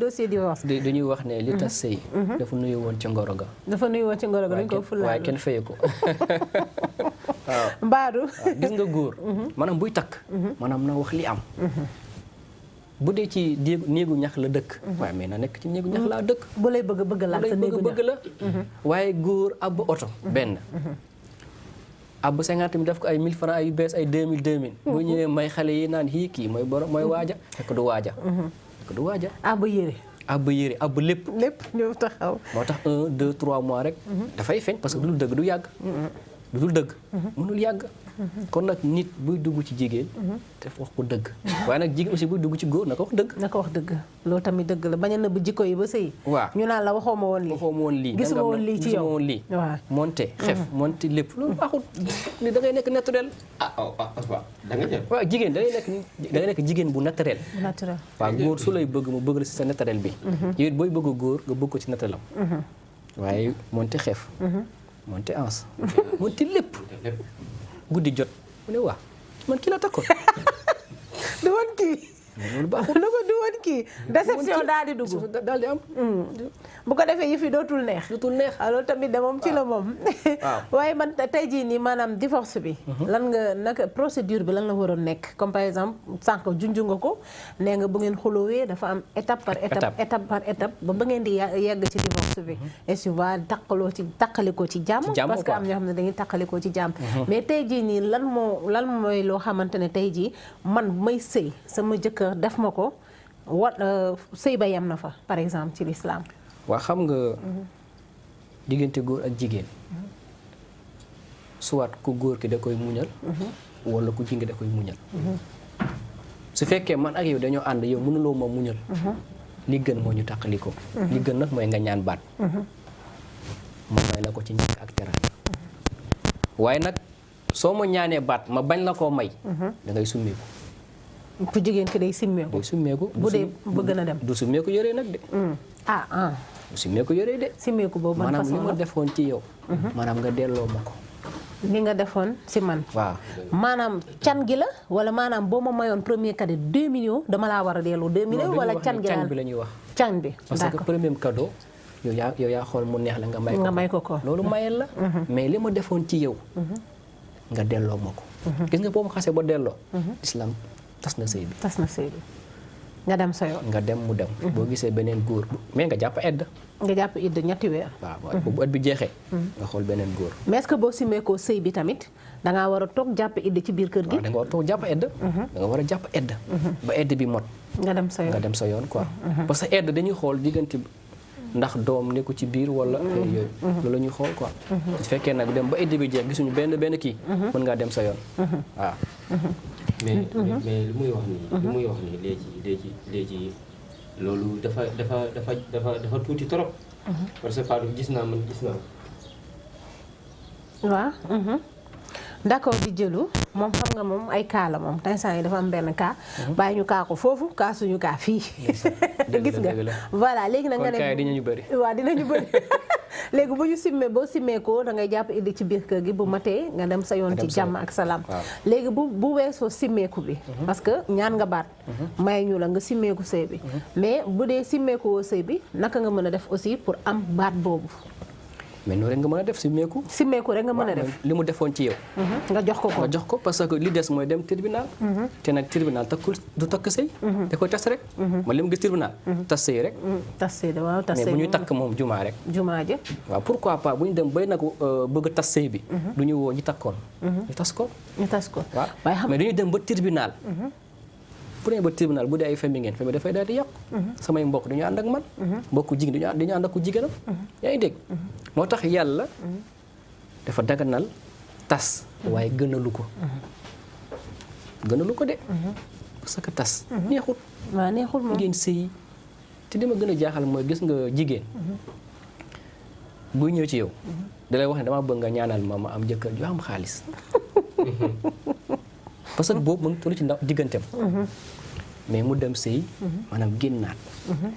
dossier divorce dañuy wax ne li tas sëy dafa nuyu woon ci ngoro ga dañ ko fulaal waaye kenn faye ko waaw mbaadu gis nga góor maanaam buy takk maanaam na wax li am bu dee ci néegu ñax la dëkk waaye mais na nekk ci néegu ñax laa dëkk bu lay bëgg la sa néegu ñax bëgg la waaye góor ab oto benn ab 50 mi def ko ay 1000 francs ay bees ay 2000 bu ñëwee may xale yi naan kii mooy borom mooy waaja fekk du waaja ab yére ab lépp ñëw taxaw moo tax 1 2 3 mois rek dafay feeñ parce que du dul dëgg du yàgg du dul dëgg mënul yàgg kon nag nit buy dugg ci jigéen te wax ko dëgg waaye nag jigéen aussi buy dugg ci góor na ko wax dëgg loolu tamit dëgg la bañ a nëbb jikko yi ba sëy waaw ñu naan la waxoo ma woon lii gisuma woon lii ci yow waaw monté xef monté lépp loolu baaxul ni da ngay nekk naturel da nga jël waaw jigéen da ngay nekk jigéen bu naturel waaw góor su lay bëgg mu bëgg la si sa naturel bi yow it booy bëgg góor nga bëgg ko ci naturelam waaye monté xef monté ans monté lépp guddi jot mu ne waa man kii la takkoon du woon kii loolu baaxul lu ko du woon kii déception daal di dugg daal di am bu ko defee yëf yi dootul neex loolu tamit de moom ci la moom waaye man tey jii nii maanaam divorce bi lan nga naka procédure bi lan la waroon nekk comme par exemple sànq junju nga ko nee nga bu ngeen xulowee dafa am étape par étape ba ngeen di yegg ci divorce bi et souvent taqalikoo ci jàmm parce que am ñoo xam ne dañuy taqalikoo ci jàmm mais tey jii nii lan mooy loo xamante ne tey jii man may sëy sama jëkkër def ma ko sëy ba yem na fa par exemple ci l'islam waa xam nga diggante góor ak jigéen soit ku góor ki da koy muñal wala ku jigéen da koy muñal su fekkee man ak yow dañoo ànd yow mënuloo ma muñal li gën moo ñu tàqali ko li gën nag mooy nga ñaan baat ma may la ko ci njëkk ak teraanga waaye nag soo ma ñaanee baat ma bañ la koo may da ngay summeeku ku jigéen ki day simmeeku bu dee bëgg na dem du summeeku yëree nag de du summeeku yëree de simmeeku boobu ban façon maanaam li ma defoon ci yow maanaam nga delloo ma ko li nga defoon si man waaw maanaam can gi la wala maanaam boo ma mayoon premier cadeau 2 millions dama laa war a delloo 2 millions wala can gi bi la ñuy wax can bi parce que premier cadeau yow yaa xool mu neex la nga may ko ko loolu mayel la mais li ma defoon ci yow nga delloo ma ko gis nga boo ma xasee ba delloo islam tas na sëy bi tas na sëy bi nga dem sa yoon nga dem mu dem boo gisee beneen góor mais nga jàpp edd nga jàpp idda ñetti weer waaw bu ëtt bi jeexee nga xool beneen góor mais est-ce que boo simmeekoo sëy bi tamit dangaa war a toog jàpp idda ci biir kër gi waaw da nga war a toog jàpp edd da nga war a jàpp edd ba edd bi mot nga dem sa yoon nga dem sa yoon quoi parce que edd dañuy xool diggante ndax doom nekku ci biir wala yooyu loolu la ñuy xool quoi su fekkee nag dem ba edd bi jeex gisuñu benn kii mën ngaa dem sa yoon waaw mais lu muy wax nii léegi loolu dafa tuuti trop. parce que Fatou gis naa. waaw. d'accord di jëlu moom xam nga moom ay kaa la moom instant yi dafa am benn kaa. bàyyi ñu kaa ko foofu kaa suñu kaa fii. gis nga voilà léegi nag nga ne. kon kaa dinañu bëri. waaw dinañu bëri léegi bu ñu simmee boo simmee ko da ngay jàpp iddi ci biir kër gi bu matee nga dem sa yoon ci jàmm ak salaam. léegi bu weesoo simmeeku bi. parce que ñaan nga baat. may ñu la nga simmeeku sëy bi. mais bu dee simmeeku woo sëy bi naka nga mën a def aussi pour am baat boobu. mais noonu rek nga mën a def simmeeku rek nga mën a def li mu defoon ci yow nga jox ko parce que li des mooy dem tribunal te nag tribunal takkul du takk sëy da koy tas rek man li mu gis tribunal tas sëy rek tas sëy waaw tas sëy mais bu ñuy takk moom jumaa rek jumaa ji waaw pourquoi pas bu ñu dem bay nag bëgg a tas sëy bi du ñu woo ñi takkoon ñu tas ko waaw mais dañuy dem ba tribunal bu dee ba tribunal bu dee ay famille ngeen famille dafay daal di yàqu samay mbokk dañu ànd ak man mbokku jigéen dañu ànd ak ku jigéenam yaa ngi dégg moo tax yàlla dafa daganal tas waaye gënalu ko de parce que tas neexul waaw neexul moom ngeen sëy te li ma gën a jaaxal mooy gis nga jigéen buy ñëw ci yow dalay wax ne dama bëgg nga ñaanal ma am jëkkër ju am xaalis parce que boobu mu ngi tollu ci ndaw digganteem mais mu dem sëy maanaam génnaat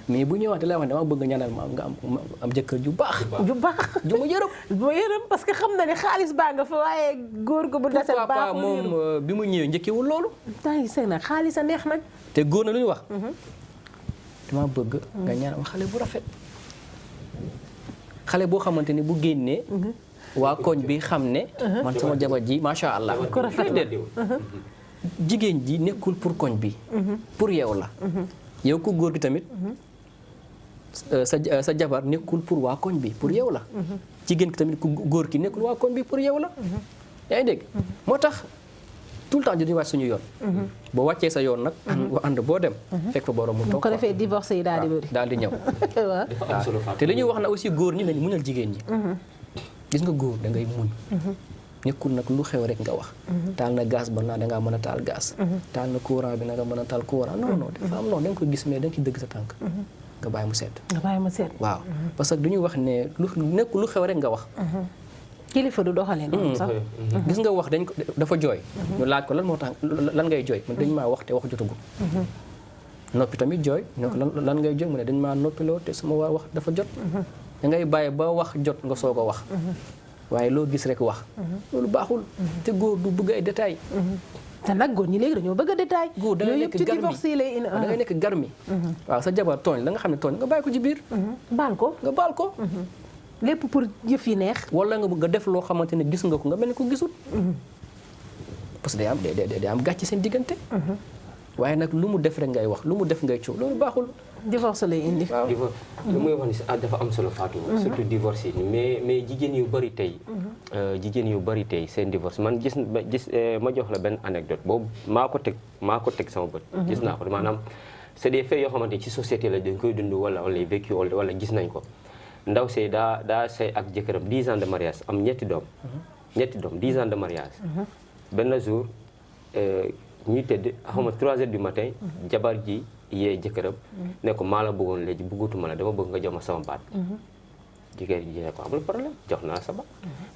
mais bu ñëwaat lay wax ne dama bëgg nga ñaanal ma am jëkkër ju baax ju ma yërëm parce que xam na ne xaalis baa nga fa waaye góor ko bu dese baaxul moom bi mu ñëwee njëkkewul loolu tay sëy nag xaalis a neex nag te góor na lu ñu wax dama bëgg nga ñaanal ma xale bu rafet xale boo xamante ni bu génnee waa koñ bi xam ne man sama jabar ji macha allah ko rafet la jigéen ji nekkul pour koñ bi pour yow la yow ku góor gi tamit sa jabar nekkul pour waa koñ bi pour yow la jigéen ki tamit ku góor ki nekkul waa koñ bi pour yow la yaa ngi dégg moo tax tout le temps dañuy wàcc suñu yoon boo wàccee sa yoon nag ànd boo dem fekk fa borom mu toog ko defee divorce yi daal di bëri daal di ñëw te li ñuy wax na aussi góor ñi nañu muñal jigéen ñi gis nga góor da ngay muñ nekkul nag lu xew rek nga wax taal na gaz ba naa dangaa mën a taal gaz taal na courant bi na nga mën a taal courant non dafa am non da nga ko gis mais da nga ci dëgg sa tànk nga bàyyi mu sedd waaw parce que du ñuy wax ne nekkul lu xew rek nga wax kilifa du doxalee noonu sax gis nga wax dafa jooy ñu laaj ko lan moo tax lan ngay jooy mu ne dañ maa wax te wax jotagul noppi tamit jooy ne ko lan ngay jooy mu ne dañ maa noppiloo te sama wax dafa jot da ngay bàyyi ba wax jot nga soog a wax waaye loo gis rek wax loolu baaxul te góor du bëgg ay détails te nag góor ñi léegi dañoo bëgg a détail góor da ngay nekk ci divorce yi lay indi da ngay nekk garmi waaw sa jabar tooñ la nga xam ne tooñ nga bàyyi ko ci biir baal ko lépp pour yëf yi neex wala nga def loo xamante ne gis nga ko nga mel ni ko gisul parce que day am gàcc seen diggante waaye nag lu mu def rek ngay wax lu mu def ngay coow loolu baaxul divorce lay indi divorce lu muy wax ni dafa am solo Fatou surtout divorce yi mais jigéen yu bari tey seen divorce man gis ma jox la benn anecdote boobu maa ko teg sama bët gis naa ko maanaam c'est des faits yoo xamante ci société la dañ koy dund wala vécu wala gis nañ ko ndaw see daa sëy ak jëkkëram 10 ans de mariage am ñetti doom 10 ans de mariage benn jour ñuy tëdd xawma 3 heures du matin jabar ji yee jëkkëram ne ko maa la bëggoon léegi bëggatuma la dama bëgg nga jox ma sama baat jëkkër ji ne ko amul problème jox naa sa baat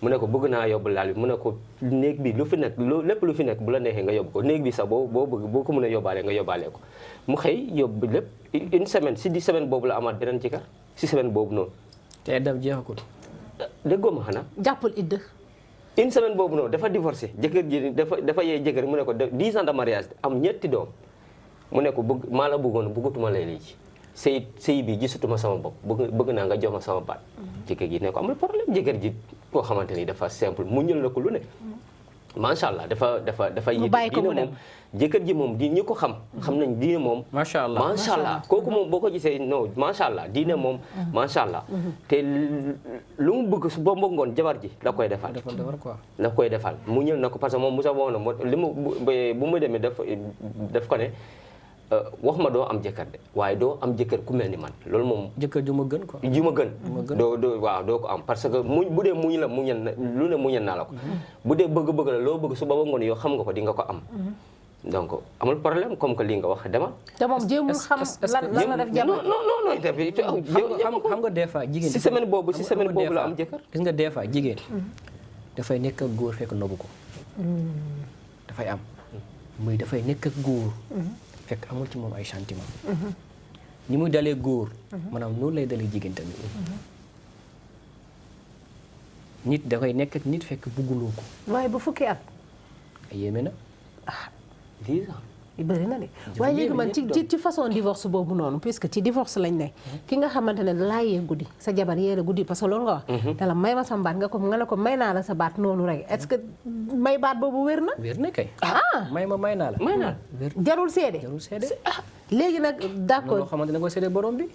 mu ne ko bëgg naa yóbbu laal bi mu ne ko néeg bi lu fi nekk lépp lu fi nekk bu la neexee nga yóbbu ko néeg bi sax boo ko mën a yóbbaale nga yóbbaale ko mu xëy yóbbu lépp une semaine si 10 semaines boobu la amaat beneen jëkkër si semaine boobu noonu te daf jeexagul déggoo ma xanaa jàppul idda une semaine boobu noonu dafa divorcé jëkkër ji dafa yee jëkkër mu ne ko 10 ans de mariage am ñetti doom mu ne ko maa la bëggoon bëggatuma lay léegi sëy bi gisatuma sama bopp bëgg naa nga jox ma sama baat jëkkër ji ne ko amul problème jëkkër ji koo xamante ni dafa simple mu ñël na ko lu ne macha allah dafa mu bàyyi ko mu dem jëkkër ji moom di ñi ko xam nañ diine moom macha allah kooku moom boo ko gisee non macha allah diine moom macha allah te lu mu bëgg su ba ngoon jabar ji da koy defal quoi da koy defal mu ñëw na ko parce que moom Moussa wax na li mu bu mu demee daf ko ne wax ma doo am jëkkër de waaye doo am jëkkër ku mel ni man loolu moom jëkkër ju ma gën quoi ju ma gën doo ko am parce que bu dee muñ la muñal lu ne muñal naa la ko bu dee bëgg-bëgg la loo bëgg su ba ngoon yow xam nga ko di nga ko am donc amul problème comme que lii nga wax demal. te moom jéemul xam lan la def jabar. non xam nga des fois jigéen. si semaine boobu la am jëkkër. gis nga des fois jigéen. dafay nekk ak góor fekk nobu ko. dafay am. muy dafay nekk ak góor. fekk amul ci moom ay sentiment. ni muy dalee góor. maanaam noonu lay dalee jigéen tamit. nit dafay nekk ak nit fekk bugguloo ko. waaye bu fukki at. yéeme na. 10 ans. bëri na de waaye léegi man ci façon divorce boobu noonu puisque ci divorce lañ ne ki nga xamante ne dalaa yee guddi sa jabar yee la guddi parce que loolu nga wax te la may ma sa baat nga ne ko may naa la sa baat noonu rek est-ce que may baat boobu wér na. wér na kay. may naa la. jarul seede. léegi nag d'accord loo xamante ne nga seede borom bi.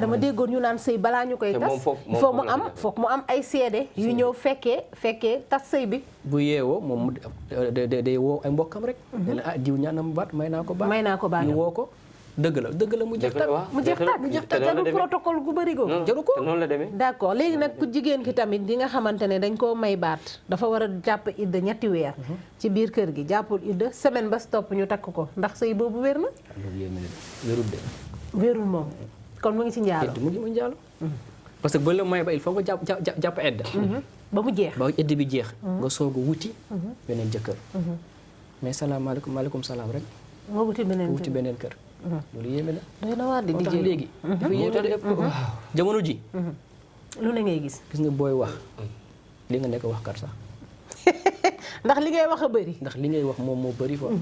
dama déggoon ñu naan sëy balaa ñu koy tas foog mu am ay seede yu ñëw fekkee tas sëy bi. bu yeewoo moom day woo ay mbokkam rek. ne la diw ñaanam baat may naa ko baat ñu woo ko dëgg la mu jeex tak jarul protocole gu bëri googu jaru ko noonu la demee. d'accord léegi nag ku jigéen ki tamit di nga xamante ne dañ koo may baat dafa war a jàpp idda ñetti weer ci biir kër gi jàppul idda semaine ba stop ñu takk ko ndax sëy boobu wér na. wérul de. wérul moom kon mu ngi ci njaalo. mu ngi njaalo. parce que ba la may ba il faut nga jàpp edda. ba mu jeex ba edda bi jeex. nga soog a wuti. beneen jëkkër. mais salaamaaleykum maaleykum salaam rek. nga wuti beneen kër. loolu yéeme na. doy na waar di moo tax léegi. dafa yéeme de jamono ji. lu ne ngay gis. gis nga booy wax li nga nekk wax kat sax. ndax li ngay wax a bëri. ndax li ngay wax moom moo bëri quoi.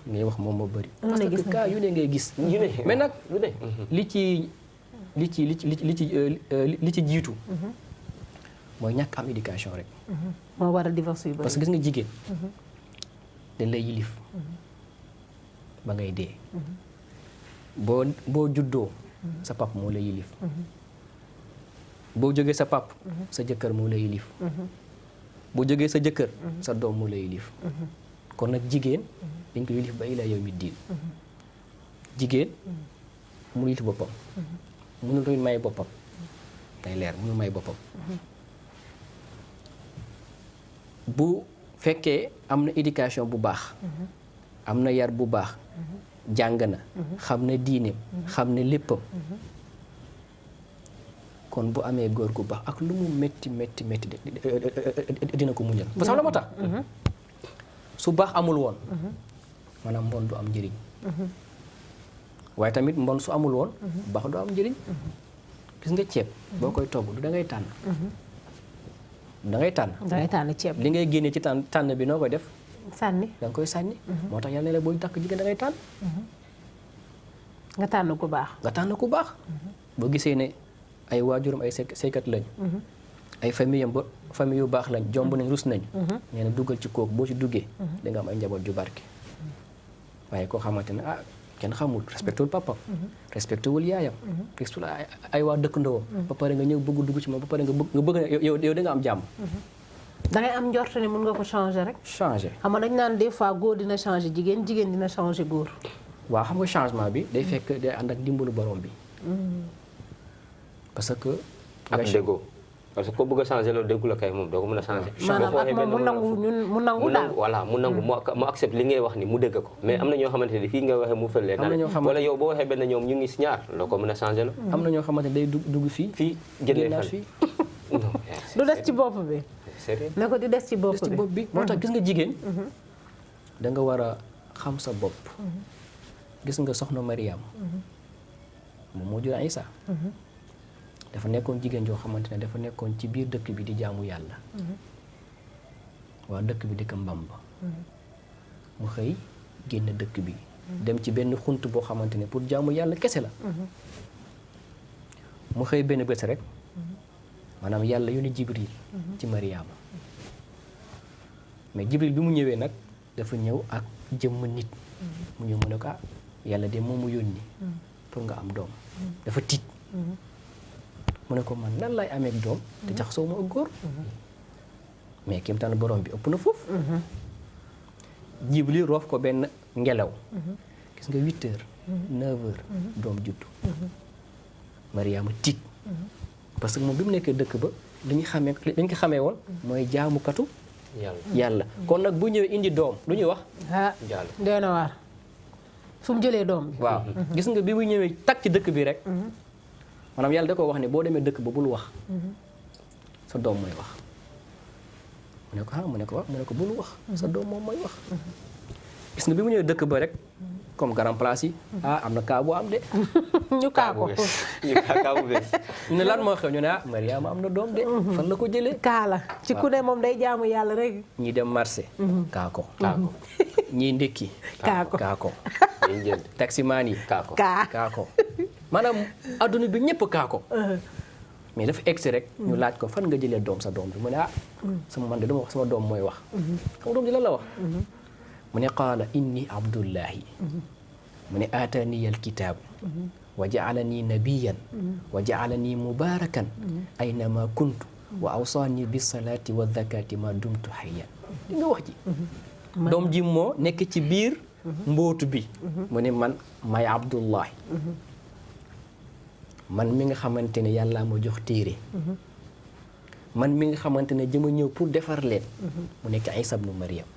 ngay wax moom moo bëri. parce que cas yu ne ngay gis. mais nag li ci jiitu. mooy ñàkk am éducation rek. moo waral divorce yu bëri. parce que gis nga jigéen. dañ lay yilif. ba ngay dee. boo juddoo. sa pap moo lay yilif. boo jógee sa pap sa jëkkër moo lay yilif. boo jógee sa jëkkër. sa doom moo lay yilif. kon nag jigéen. dañ ko yilif ba ilaa yawmi diin. jigéen mënul yilif boppam. mënul tamit may boppam. day leer mënul may boppam. bu fekkee am na éducation bu baax. am na yar bu baax. jàng na. xam na diineem. xam na léppam. kon bu amee góor gu baax ak lu mu métti dina ko muñal. parce que la moo tax. su baax amul woon. maanaam mbon du am njëriñ. waaye tamit mbon su amul woon. baax du am njëriñ. gis nga ceeb. boo koy togg du da ngay tànn. da ngay tànn ceeb. li ngay génnee ci tànn bi noo koy def. sànni da nga koy sànni. moo tax yàlla ne la booy takk jigéen da ngay tànn. nga tànn ku baax. boo gisee ne ay waajuram ay saykat lañ. ay famille yu baax lañ jomb nañ rus nañ. nee na duggal ci kooku boo ci duggee. da nga am ay njaboot ju barke. waaye koo xamante ne kenn xamul respecté wul papam. respecté wul yaayam. respecté wul ay waa dëkkandoo. ba pare nga ñëw bëgg dugg ci moom ba pare nga bëgg yow da nga am jàmm. da ngay am njort ne mën nga ko changer rek. changer xam nga dañ naan des fois góor dina changer jigéen dina changer góor. waaw xam nga changement bi day fekk day ànd ak dimbalu borom bi. parce que. ak déggoo parce que ko bëgg a changer loolu déggu la kay moom doo ko mën a changer. maanaam ak moom mu nangu daal. voilà mu nangu mu accepte li ngay wax ni mu dégg ko mais am na ñoo xamante ne fii nga waxee mu fële. wala yow boo waxee benn ñoom ñu ngi si ñaar loo ko mën a changer la. am na ñoo xamante ne day dugg fii génnaat fii. du des ci bopp bi. ne ko di des ci bopp bi. moo tax gis nga jigéen. da nga war a xam sa bopp. gis nga soxna Mariam. moom moo jur Isa. dafa nekkoon jigéen joo xamante ne dafa nekkoon ci biir dëkk bi di jaamu yàlla. waa dëkk bi di ko mbamba. mu xëy génn dëkk bi. dem ci benn xunt boo xamante ne pour jaamu yàlla kese la. mu xëy benn bés rek. maanaam yàlla yónni Jibril. ci Mariama. mais Jibril bi mu ñëwee nag dafa ñëw ak jëmm nit mu ñëw mu ne ko yàlla de moo mu yónni pour nga am doom dafa tiit mu ne ko man nan lay amee doom te jaxasoo ma ak góor mais kéem taan borom bi ëpp na foofu Jibril roof ko benn ngelaw gis nga 8 heures 9 heures doom juddu Mariama tiit parce que moom bi mu nekkee dëkk ba li ñu ko xamee woon mooy jaamukatu yàlla kon nag bu ñëwee indi doom lu ñuy wax jàll dee na waar fu mu jëlee doom bi waaw gis nga bi mu ñëwee takk ci dëkk bi rek maanaam yàlla da ko wax ne boo demee dëkk ba bul wax sa doom mooy wax mu ne ko mu ne ko waaw mu ne ko bul wax sa doom moom mooy wax gis nga bi mu ñëwee dëkk ba rek comme grand place yi am na kaa bu am de ñu kaa ko kaa bu bees ñu ne lan moo xew ñu ne Mariama am na doom de fan la ko jëlee kaa la ci ku ne moom day jaamu yàlla rek ñi dem marché kaa ko ñii ndékki kaa ko taximaan yi kaa ko maanaam adduna bi ñëpp kaa ko mais dafa egsi rek ñu laaj ko fan nga jëlee doom sa doom bi mu ne sama man de dama wax sama doom mooy wax sama doom ji lan la wax mu ne qaala inni abdullahi mu ne aatani alkitaab wa jaalani nabiyan wa jaalani mubarakan aynama kuntu wa awsaani bisalaati wa zakati ma dumtu hayyan li nga wax ji doom ji moo nekk ci biir mbootu bi mu ne man may abdullahi man mi nga xamante ne yàlla ma jox téere man mi nga xamante ne jëma ñëw pour defar leen mu nekk Isa ibnu Maryam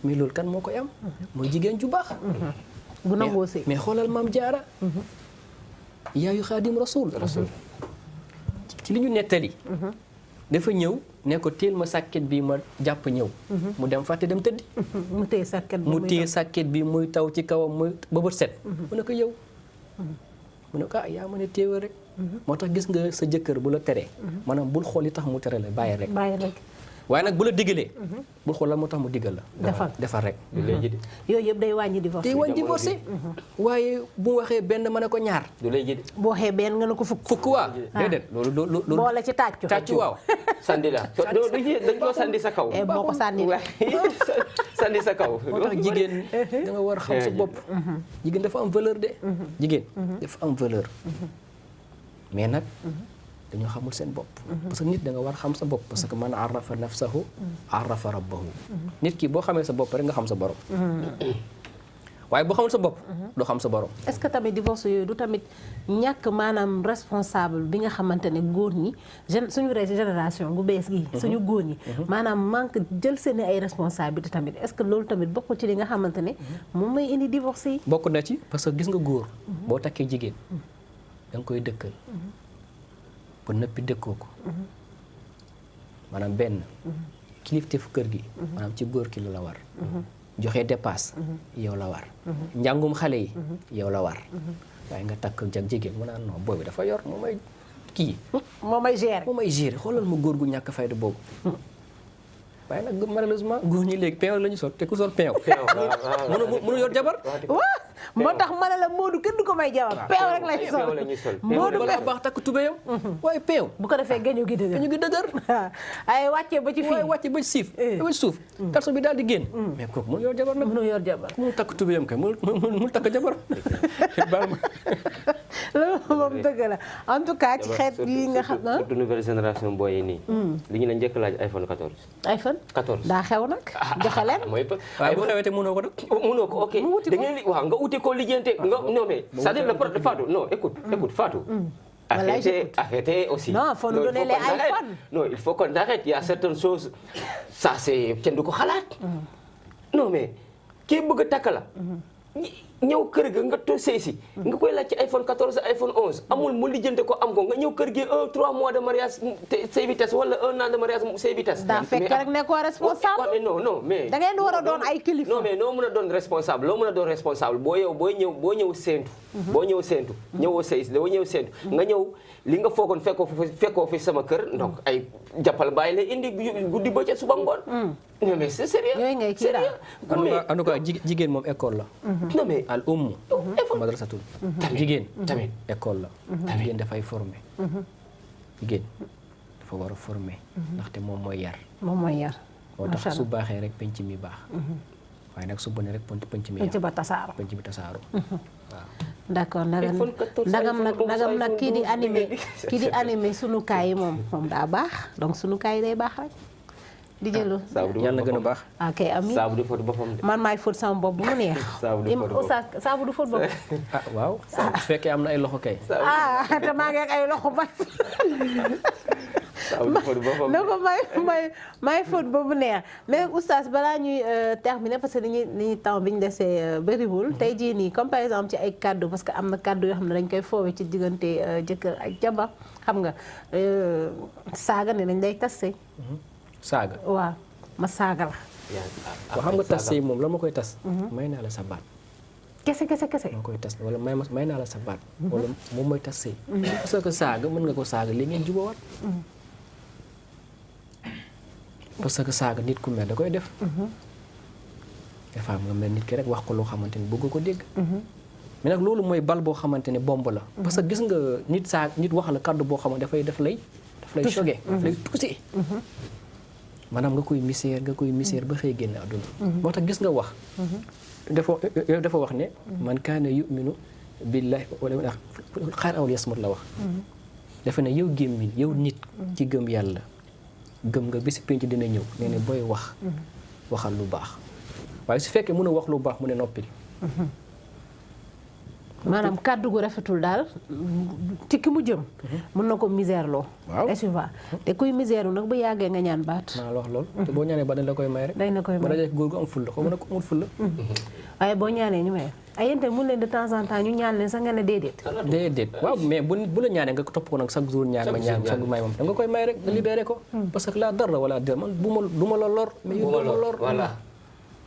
mais loolu kan moo koy am mooy jigéen ju baax bu nangoo sëy mais xoolal maam jaara yaayu xaadim rasul ci li ñu nettali dafa ñëw ne ko teel ma sàkket bi ma jàpp ñëw mu dem fàtte dem tëddi mu téye sàkket bi muy taw ci kawam muy ba bët set mu ne ko yow mu ne ko yaa ma ne téewal rek moo tax gis nga sa jëkkër bu la teree maanaam bul xool li tax mu tere la bàyyi rek waaye nag bu la diggalee bul xool la moo tax mu diggal la defar rek yooyu yëpp day wàññi divorcé waaye bu waxee benn mën a ko ñaar du lay jëde boo waxee benn nga ne ko fukk waa déedéet loolu boole ci tàccu waaw sandi la dañ ko sandi sa kaw boo ko sànni sandi sa kaw moo tax jigéen da nga war a xam sa bopp jigéen dafa am valeur de jigéen dafa am valeur mais nag dañoo xamul seen bopp parce que nit da nga war a xam sa bopp parce que man arafa nafsahu arafa rabbahu nit ki boo xamee sa bopp rek nga xam sa borom waaye boo xamul sa bopp doo xam sa borom est-ce que tamit divorce yooyu du tamit ñàkk maanaam responsable bi nga xamante ne góor ñi suñu génération gu bees gi suñu góor ñi maanaam manque jël seen ay responsabilité tamit est-ce que loolu tamit bokk ci li nga xamante ne moom may indi divorce yi bokk na ci parce que gis nga góor boo takkee jigéen da nga koy dëkkal ba nëppi dëkkoo ko maanaam benn kilifteefu kër gi maanaam ci góor ki la war joxe dépasse yow la war njàngum xale yi yow la war waaye nga takk jag jigéen mu naan non boobu dafa yor moo may kii moo may gérer xoolal ma góor gu ñàkk fayda boobu waaye nag malheureusement góor ñi léegi peew la ñu sol te ku sol peew mënu yor jabar waaw moo tax ma ne la Modou kenn du ko may jabar peew rek lay sol Modou balaa baax takk tubéyam waaye peew bu ko defee gañu gi dëgër ay wàccee ba ci fii waaye wàccee ba ci siif ba ci suuf kalso bi daal di génn mais kooku mënu yor jabar nag mënu takk tubéyam kay mënu takk jabar baal ma loolu moom dëgg la en tout cas ci xeet yi nga xam na surtout nouvelle génération booy yi nii li ñu la njëkk laaj iPhone 14 daa xew nag joxe leen waaye bu xewee te mënoo ko nag mënoo ko ok da ngeen waaw nga uti ko lijjante nga non mais c'est-à-dire le problème Fatou non écoute Fatou arrêtez aussi non faut nous donner les iPhones non il faut qu'on arrête il y a certaines choses ça c'est kenn du ko xalaat non mais kii bëgg a takk la ñëw kër ga nga to sëy si nga koy laaj ci iPhone 14 iPhone 11 amul mu lijjante ko am ko nga ñëw kër gi 3 mois de mariage say vitesse wala 1 an de mariage say vitesse daa fekk rek ne ko responsable non mais da ngeen war a doon ay kilifa non mais noo mën a doon responsable loo mën a doon responsable boo ñëw séentu ñëwoo sëy si doo ñëw séentu nga ñëw li nga foogoon fekkoo fi sama kër donc ay jàppal bàyyi la indi guddi ba ca suba ngoon non mais c'est sérieux yooyu ngay kii daal en tout cas jigéen moom école la non mais al umm madrasatul jigéen tamit école la jigéen dafay formé jigéen dafa war a former. ndaxte moom mooy yar. moom mooy yar. moo tax su baaxee rek penc mi baax. waaye nag su bonee rek penc mi penc ba tasaaro. penc bi tasaaro. waaw. d'accord nagam nag kii di animé sunu kaay yi moom daa baax donc sunu kaay yi day baax rek. di jëlu yàlla na gën a baax. ok amiin saabu du fóot boppam de. man maay fóot sama bopp bu mu neex. saabu du fóot bopp. ah waaw. su fekkee am na ay loxo kay. te maa ngi ak ay loxo bay. na ko may fóot ba mu neex mais oustaz balaa ñuy terminer parce que dañuy temps bi ñu desee bëriwul tey jii nii comme par exemple ci ay kaddu parce que am na kaddu yoo xam ne dañ koy foowee ci diggante jëkkër ak jabar xam nga saaga ne nañ day tas sëy. saaga waaw ma saaga la. waaw xam nga tas sëy moom la ma koy tas. may naa la sa baat. kese. ma koy tas wala may naa la sa baat. wala moom mooy tas sëy. parce que saaga mën nga ko saaga li ngeen jubóowaat. parce que saaga nit ku mel da koy def. des fois nga mel nit ki rek wax ko loo xamante ni bëgg ko dégg. mais nag loolu mooy bal boo xamante ne bomb la. parce que gis nga nit wax la kàddu boo xamante daf lay choqué. daf lay touché. maanaam nga koy misère ba xëy génn àdduna. moo tax gis nga wax. dafa wax ne. man kaana yuminu billahi wala xaar awal yasmut la wax. dafa ne yow gémmiñ yow nit. ci gëm yàlla. gëm nga bisi pénc dina ñëw nee ne booy wax. waxal lu baax. waaye su fekkee mën a wax lu baax mu ne noppil. maanaam kàddu gu rafetul daal ci ki mu jëm. mën na ko misère loo. waaw te kuy misère nag bu yàggee nga ñaan baat. maa la wax lool. te boo ñaanee baat dañ la koy may rek. dañ la koy may ba dajee góor gu am fulla xaw ma ne ko amul fulla. waaye boo ñaanee ñu may ay yéen mun leen de temps en temps ñu ñaan leen sax nga ne déedéet. déedéet waaw mais bu la ñaanee nga topp ko nag chaque jour ñaan ma ñaan chaque may moom da nga koy may rek nga libéré ko. parce que la dara wala dara man du ma la lor. mais yow du ma lor voilà.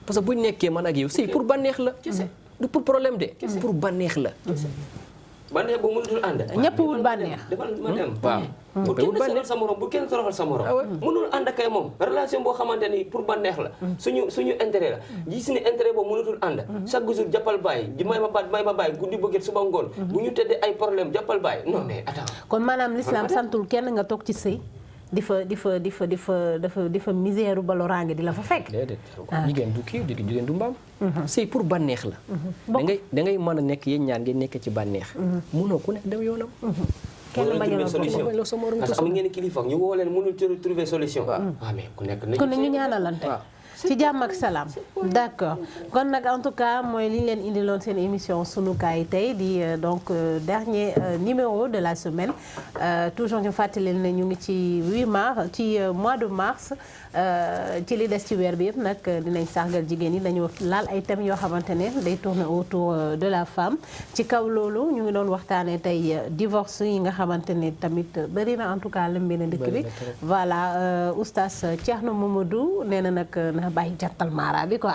parce que buñ nekkee man ak yow si pour bànneex la. du pour problème de. pour bànneex la. bànneex bu mënutul ànd. ñëpp wut bànneex. ma dem waaw. bu kenn sonal sa morom bu kenn toroxal sa morom. mënul ànd ak moom relation boo xamante ni pour bànneex la. suñu intérêt la gis ni intérêt boobu mënutul ànd. chaque jour jàppal bàyyi di may ma bàyyi guddi bëgget suba ngoon. bu ñu tëddee ay problème jàppal bàyyi non mais attends. kon maanaam l'islam santul kenn nga toog ci sëy di fa misère ba loraange di la fa fekk. déedéet jigéen du kii jigéen du mbaam. sëy pour bànneex la. da ngay mën a nekk yéen ñaan ngeen nekk ci bànneex. munoo ku nekk dem yoonam. kenn bañ a solution parce que am ngeen kilifa ñu woo leen mënul trouver solution. mais ku nekk ñu ñaanalante. ci jàmm ak salaam d'accord kon nag en tout cas mooy li ñu leen indiloon seen émission sunu kaay tey di donc dernier numéro de la semaine toujours ñu fàttali ne ñu ngi ci 8 mars ci mois de mars ci li des ci weer bi yëpp nag dinañ sargal jigéen ñi dañu laal ay thèmes yoo xamante ne day tourner autour de la femme ci kaw loolu ñu ngi doon waxtaanee tey divorce yi nga xamante ne tamit bëri na en tout cas lëmbe na dëkk bi voilà oustaz Thierno Mamadou nee na nag na bàyyi jantal mara bi quoi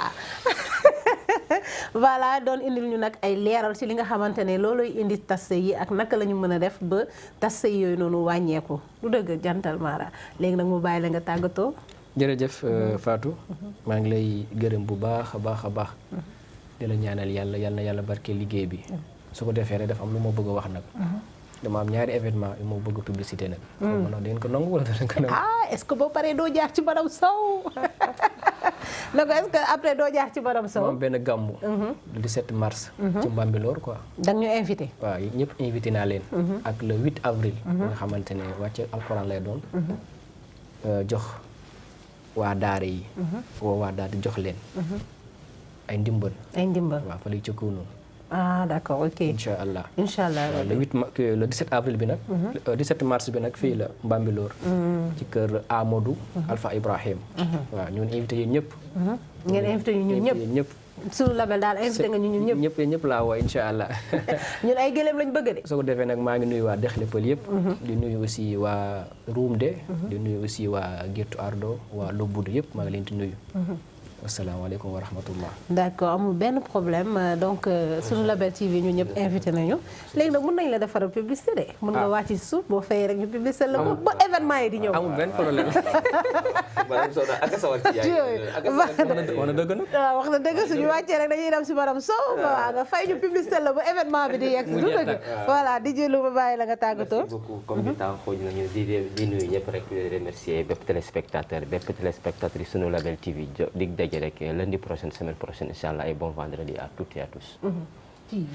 voilà doon indil ñu nag ay leeral ci li nga xamante ne looluy indi tas yi ak naka la ñu mën a def ba tas yooyu noonu wàññeeku lu dëgg jantal mara léegi nag mu bàyyi la nga tàggatoo. jërëjëf Fatou maa ngi lay gërëm bu baax a baax di la ñaanal yàlla barke liggéey bi su ko defee rek dafa am lu ma bëgg a wax nag dama am ñaari événement yu ma bëgg publicité nag xam nga dangeen ko nangu wala dangeen ko nangu est-ce que boo paree doo jaar ci madame Sow na ko est-ce que après doo jaar ci madame Sow ma am benn gàmmu le 17 mars ci Mbambilor quoi da nga ñu invité waaw ñëpp invité naa leen ak le 8 avril nga xamante ne wàcce alxuraan lay doon jox waa daara yi waa daara jox leen ay ndimbal waaw fa lay cëkku noonu d'accord ok incha allah le 17 avril bi nag 17 mars bi nag fii la Mbambilor ci kër Amadou Alpha Ibrahim waaw ñun invité yi ñëpp ngeen invité ñu ñun ñëpp suñu label daal invité nga ñu ñun ñëpp laa woo incha allah ñun ay gëléem lañ bëgg de soo ko defee nag maa ngi nuyu waa Dexle Pël yëpp di nuyu aussi waa Ruumde di nuyu aussi waa Girtu Ardo waa Lobbudu yëpp maa ngi leen di nuyu asalaamaaleykum wa rahmatullah. d'accord amul benn problème donc sunu Label TV ñu ñëpp invité nañu léegi nag mën nañ la defaral publicité de. mën nga wàcc ci suuf boo fayee rek ñu publicité la ba événement yi di ñëw. amul benn problème. madame Sow ak sawar ci wana dëgg nag. waaw wax na dëgg suñu wàccee rek dañuy dem si madame Sow waaw nga fay ñu publicité la ba événement bi di yegg si. du dëgg voilà di jëlu ba bàyyi la nga tàggatoo. merci beaucoup comme du temps xooj nañu di nuyu ñëpp rek di remercier bépp téléspectateur yi sunu Label TV dig daje rek lundi prochaine semaine prochaine inchallah et bon vendredi à toutes et à tous.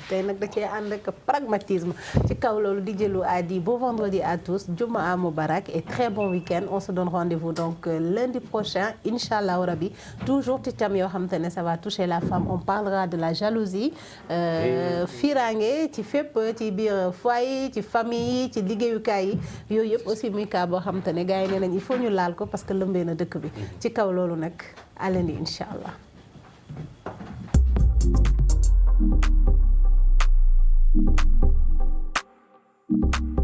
tey nag da cee ànd ak pragmatisme ci kaw loolu di jëlu a dit bon vendredi à tous Jumaa Mubarak et très bon week-end on se donne rendez-vous donc lundi prochain inchallah rabi toujours ci thème yoo xam te ne ça va toucher la femme on parlera de la jalousie firange ci fépp ci biir foyer ci famille ci liggéeyukaay yi yooyu yëpp aussi muy cas boo xam te ne gars yi nee nañ il faut ñu laal ko parce que lëmbee na dëkk bi ci kaw loolu nag à lundi inchallah. Thank you.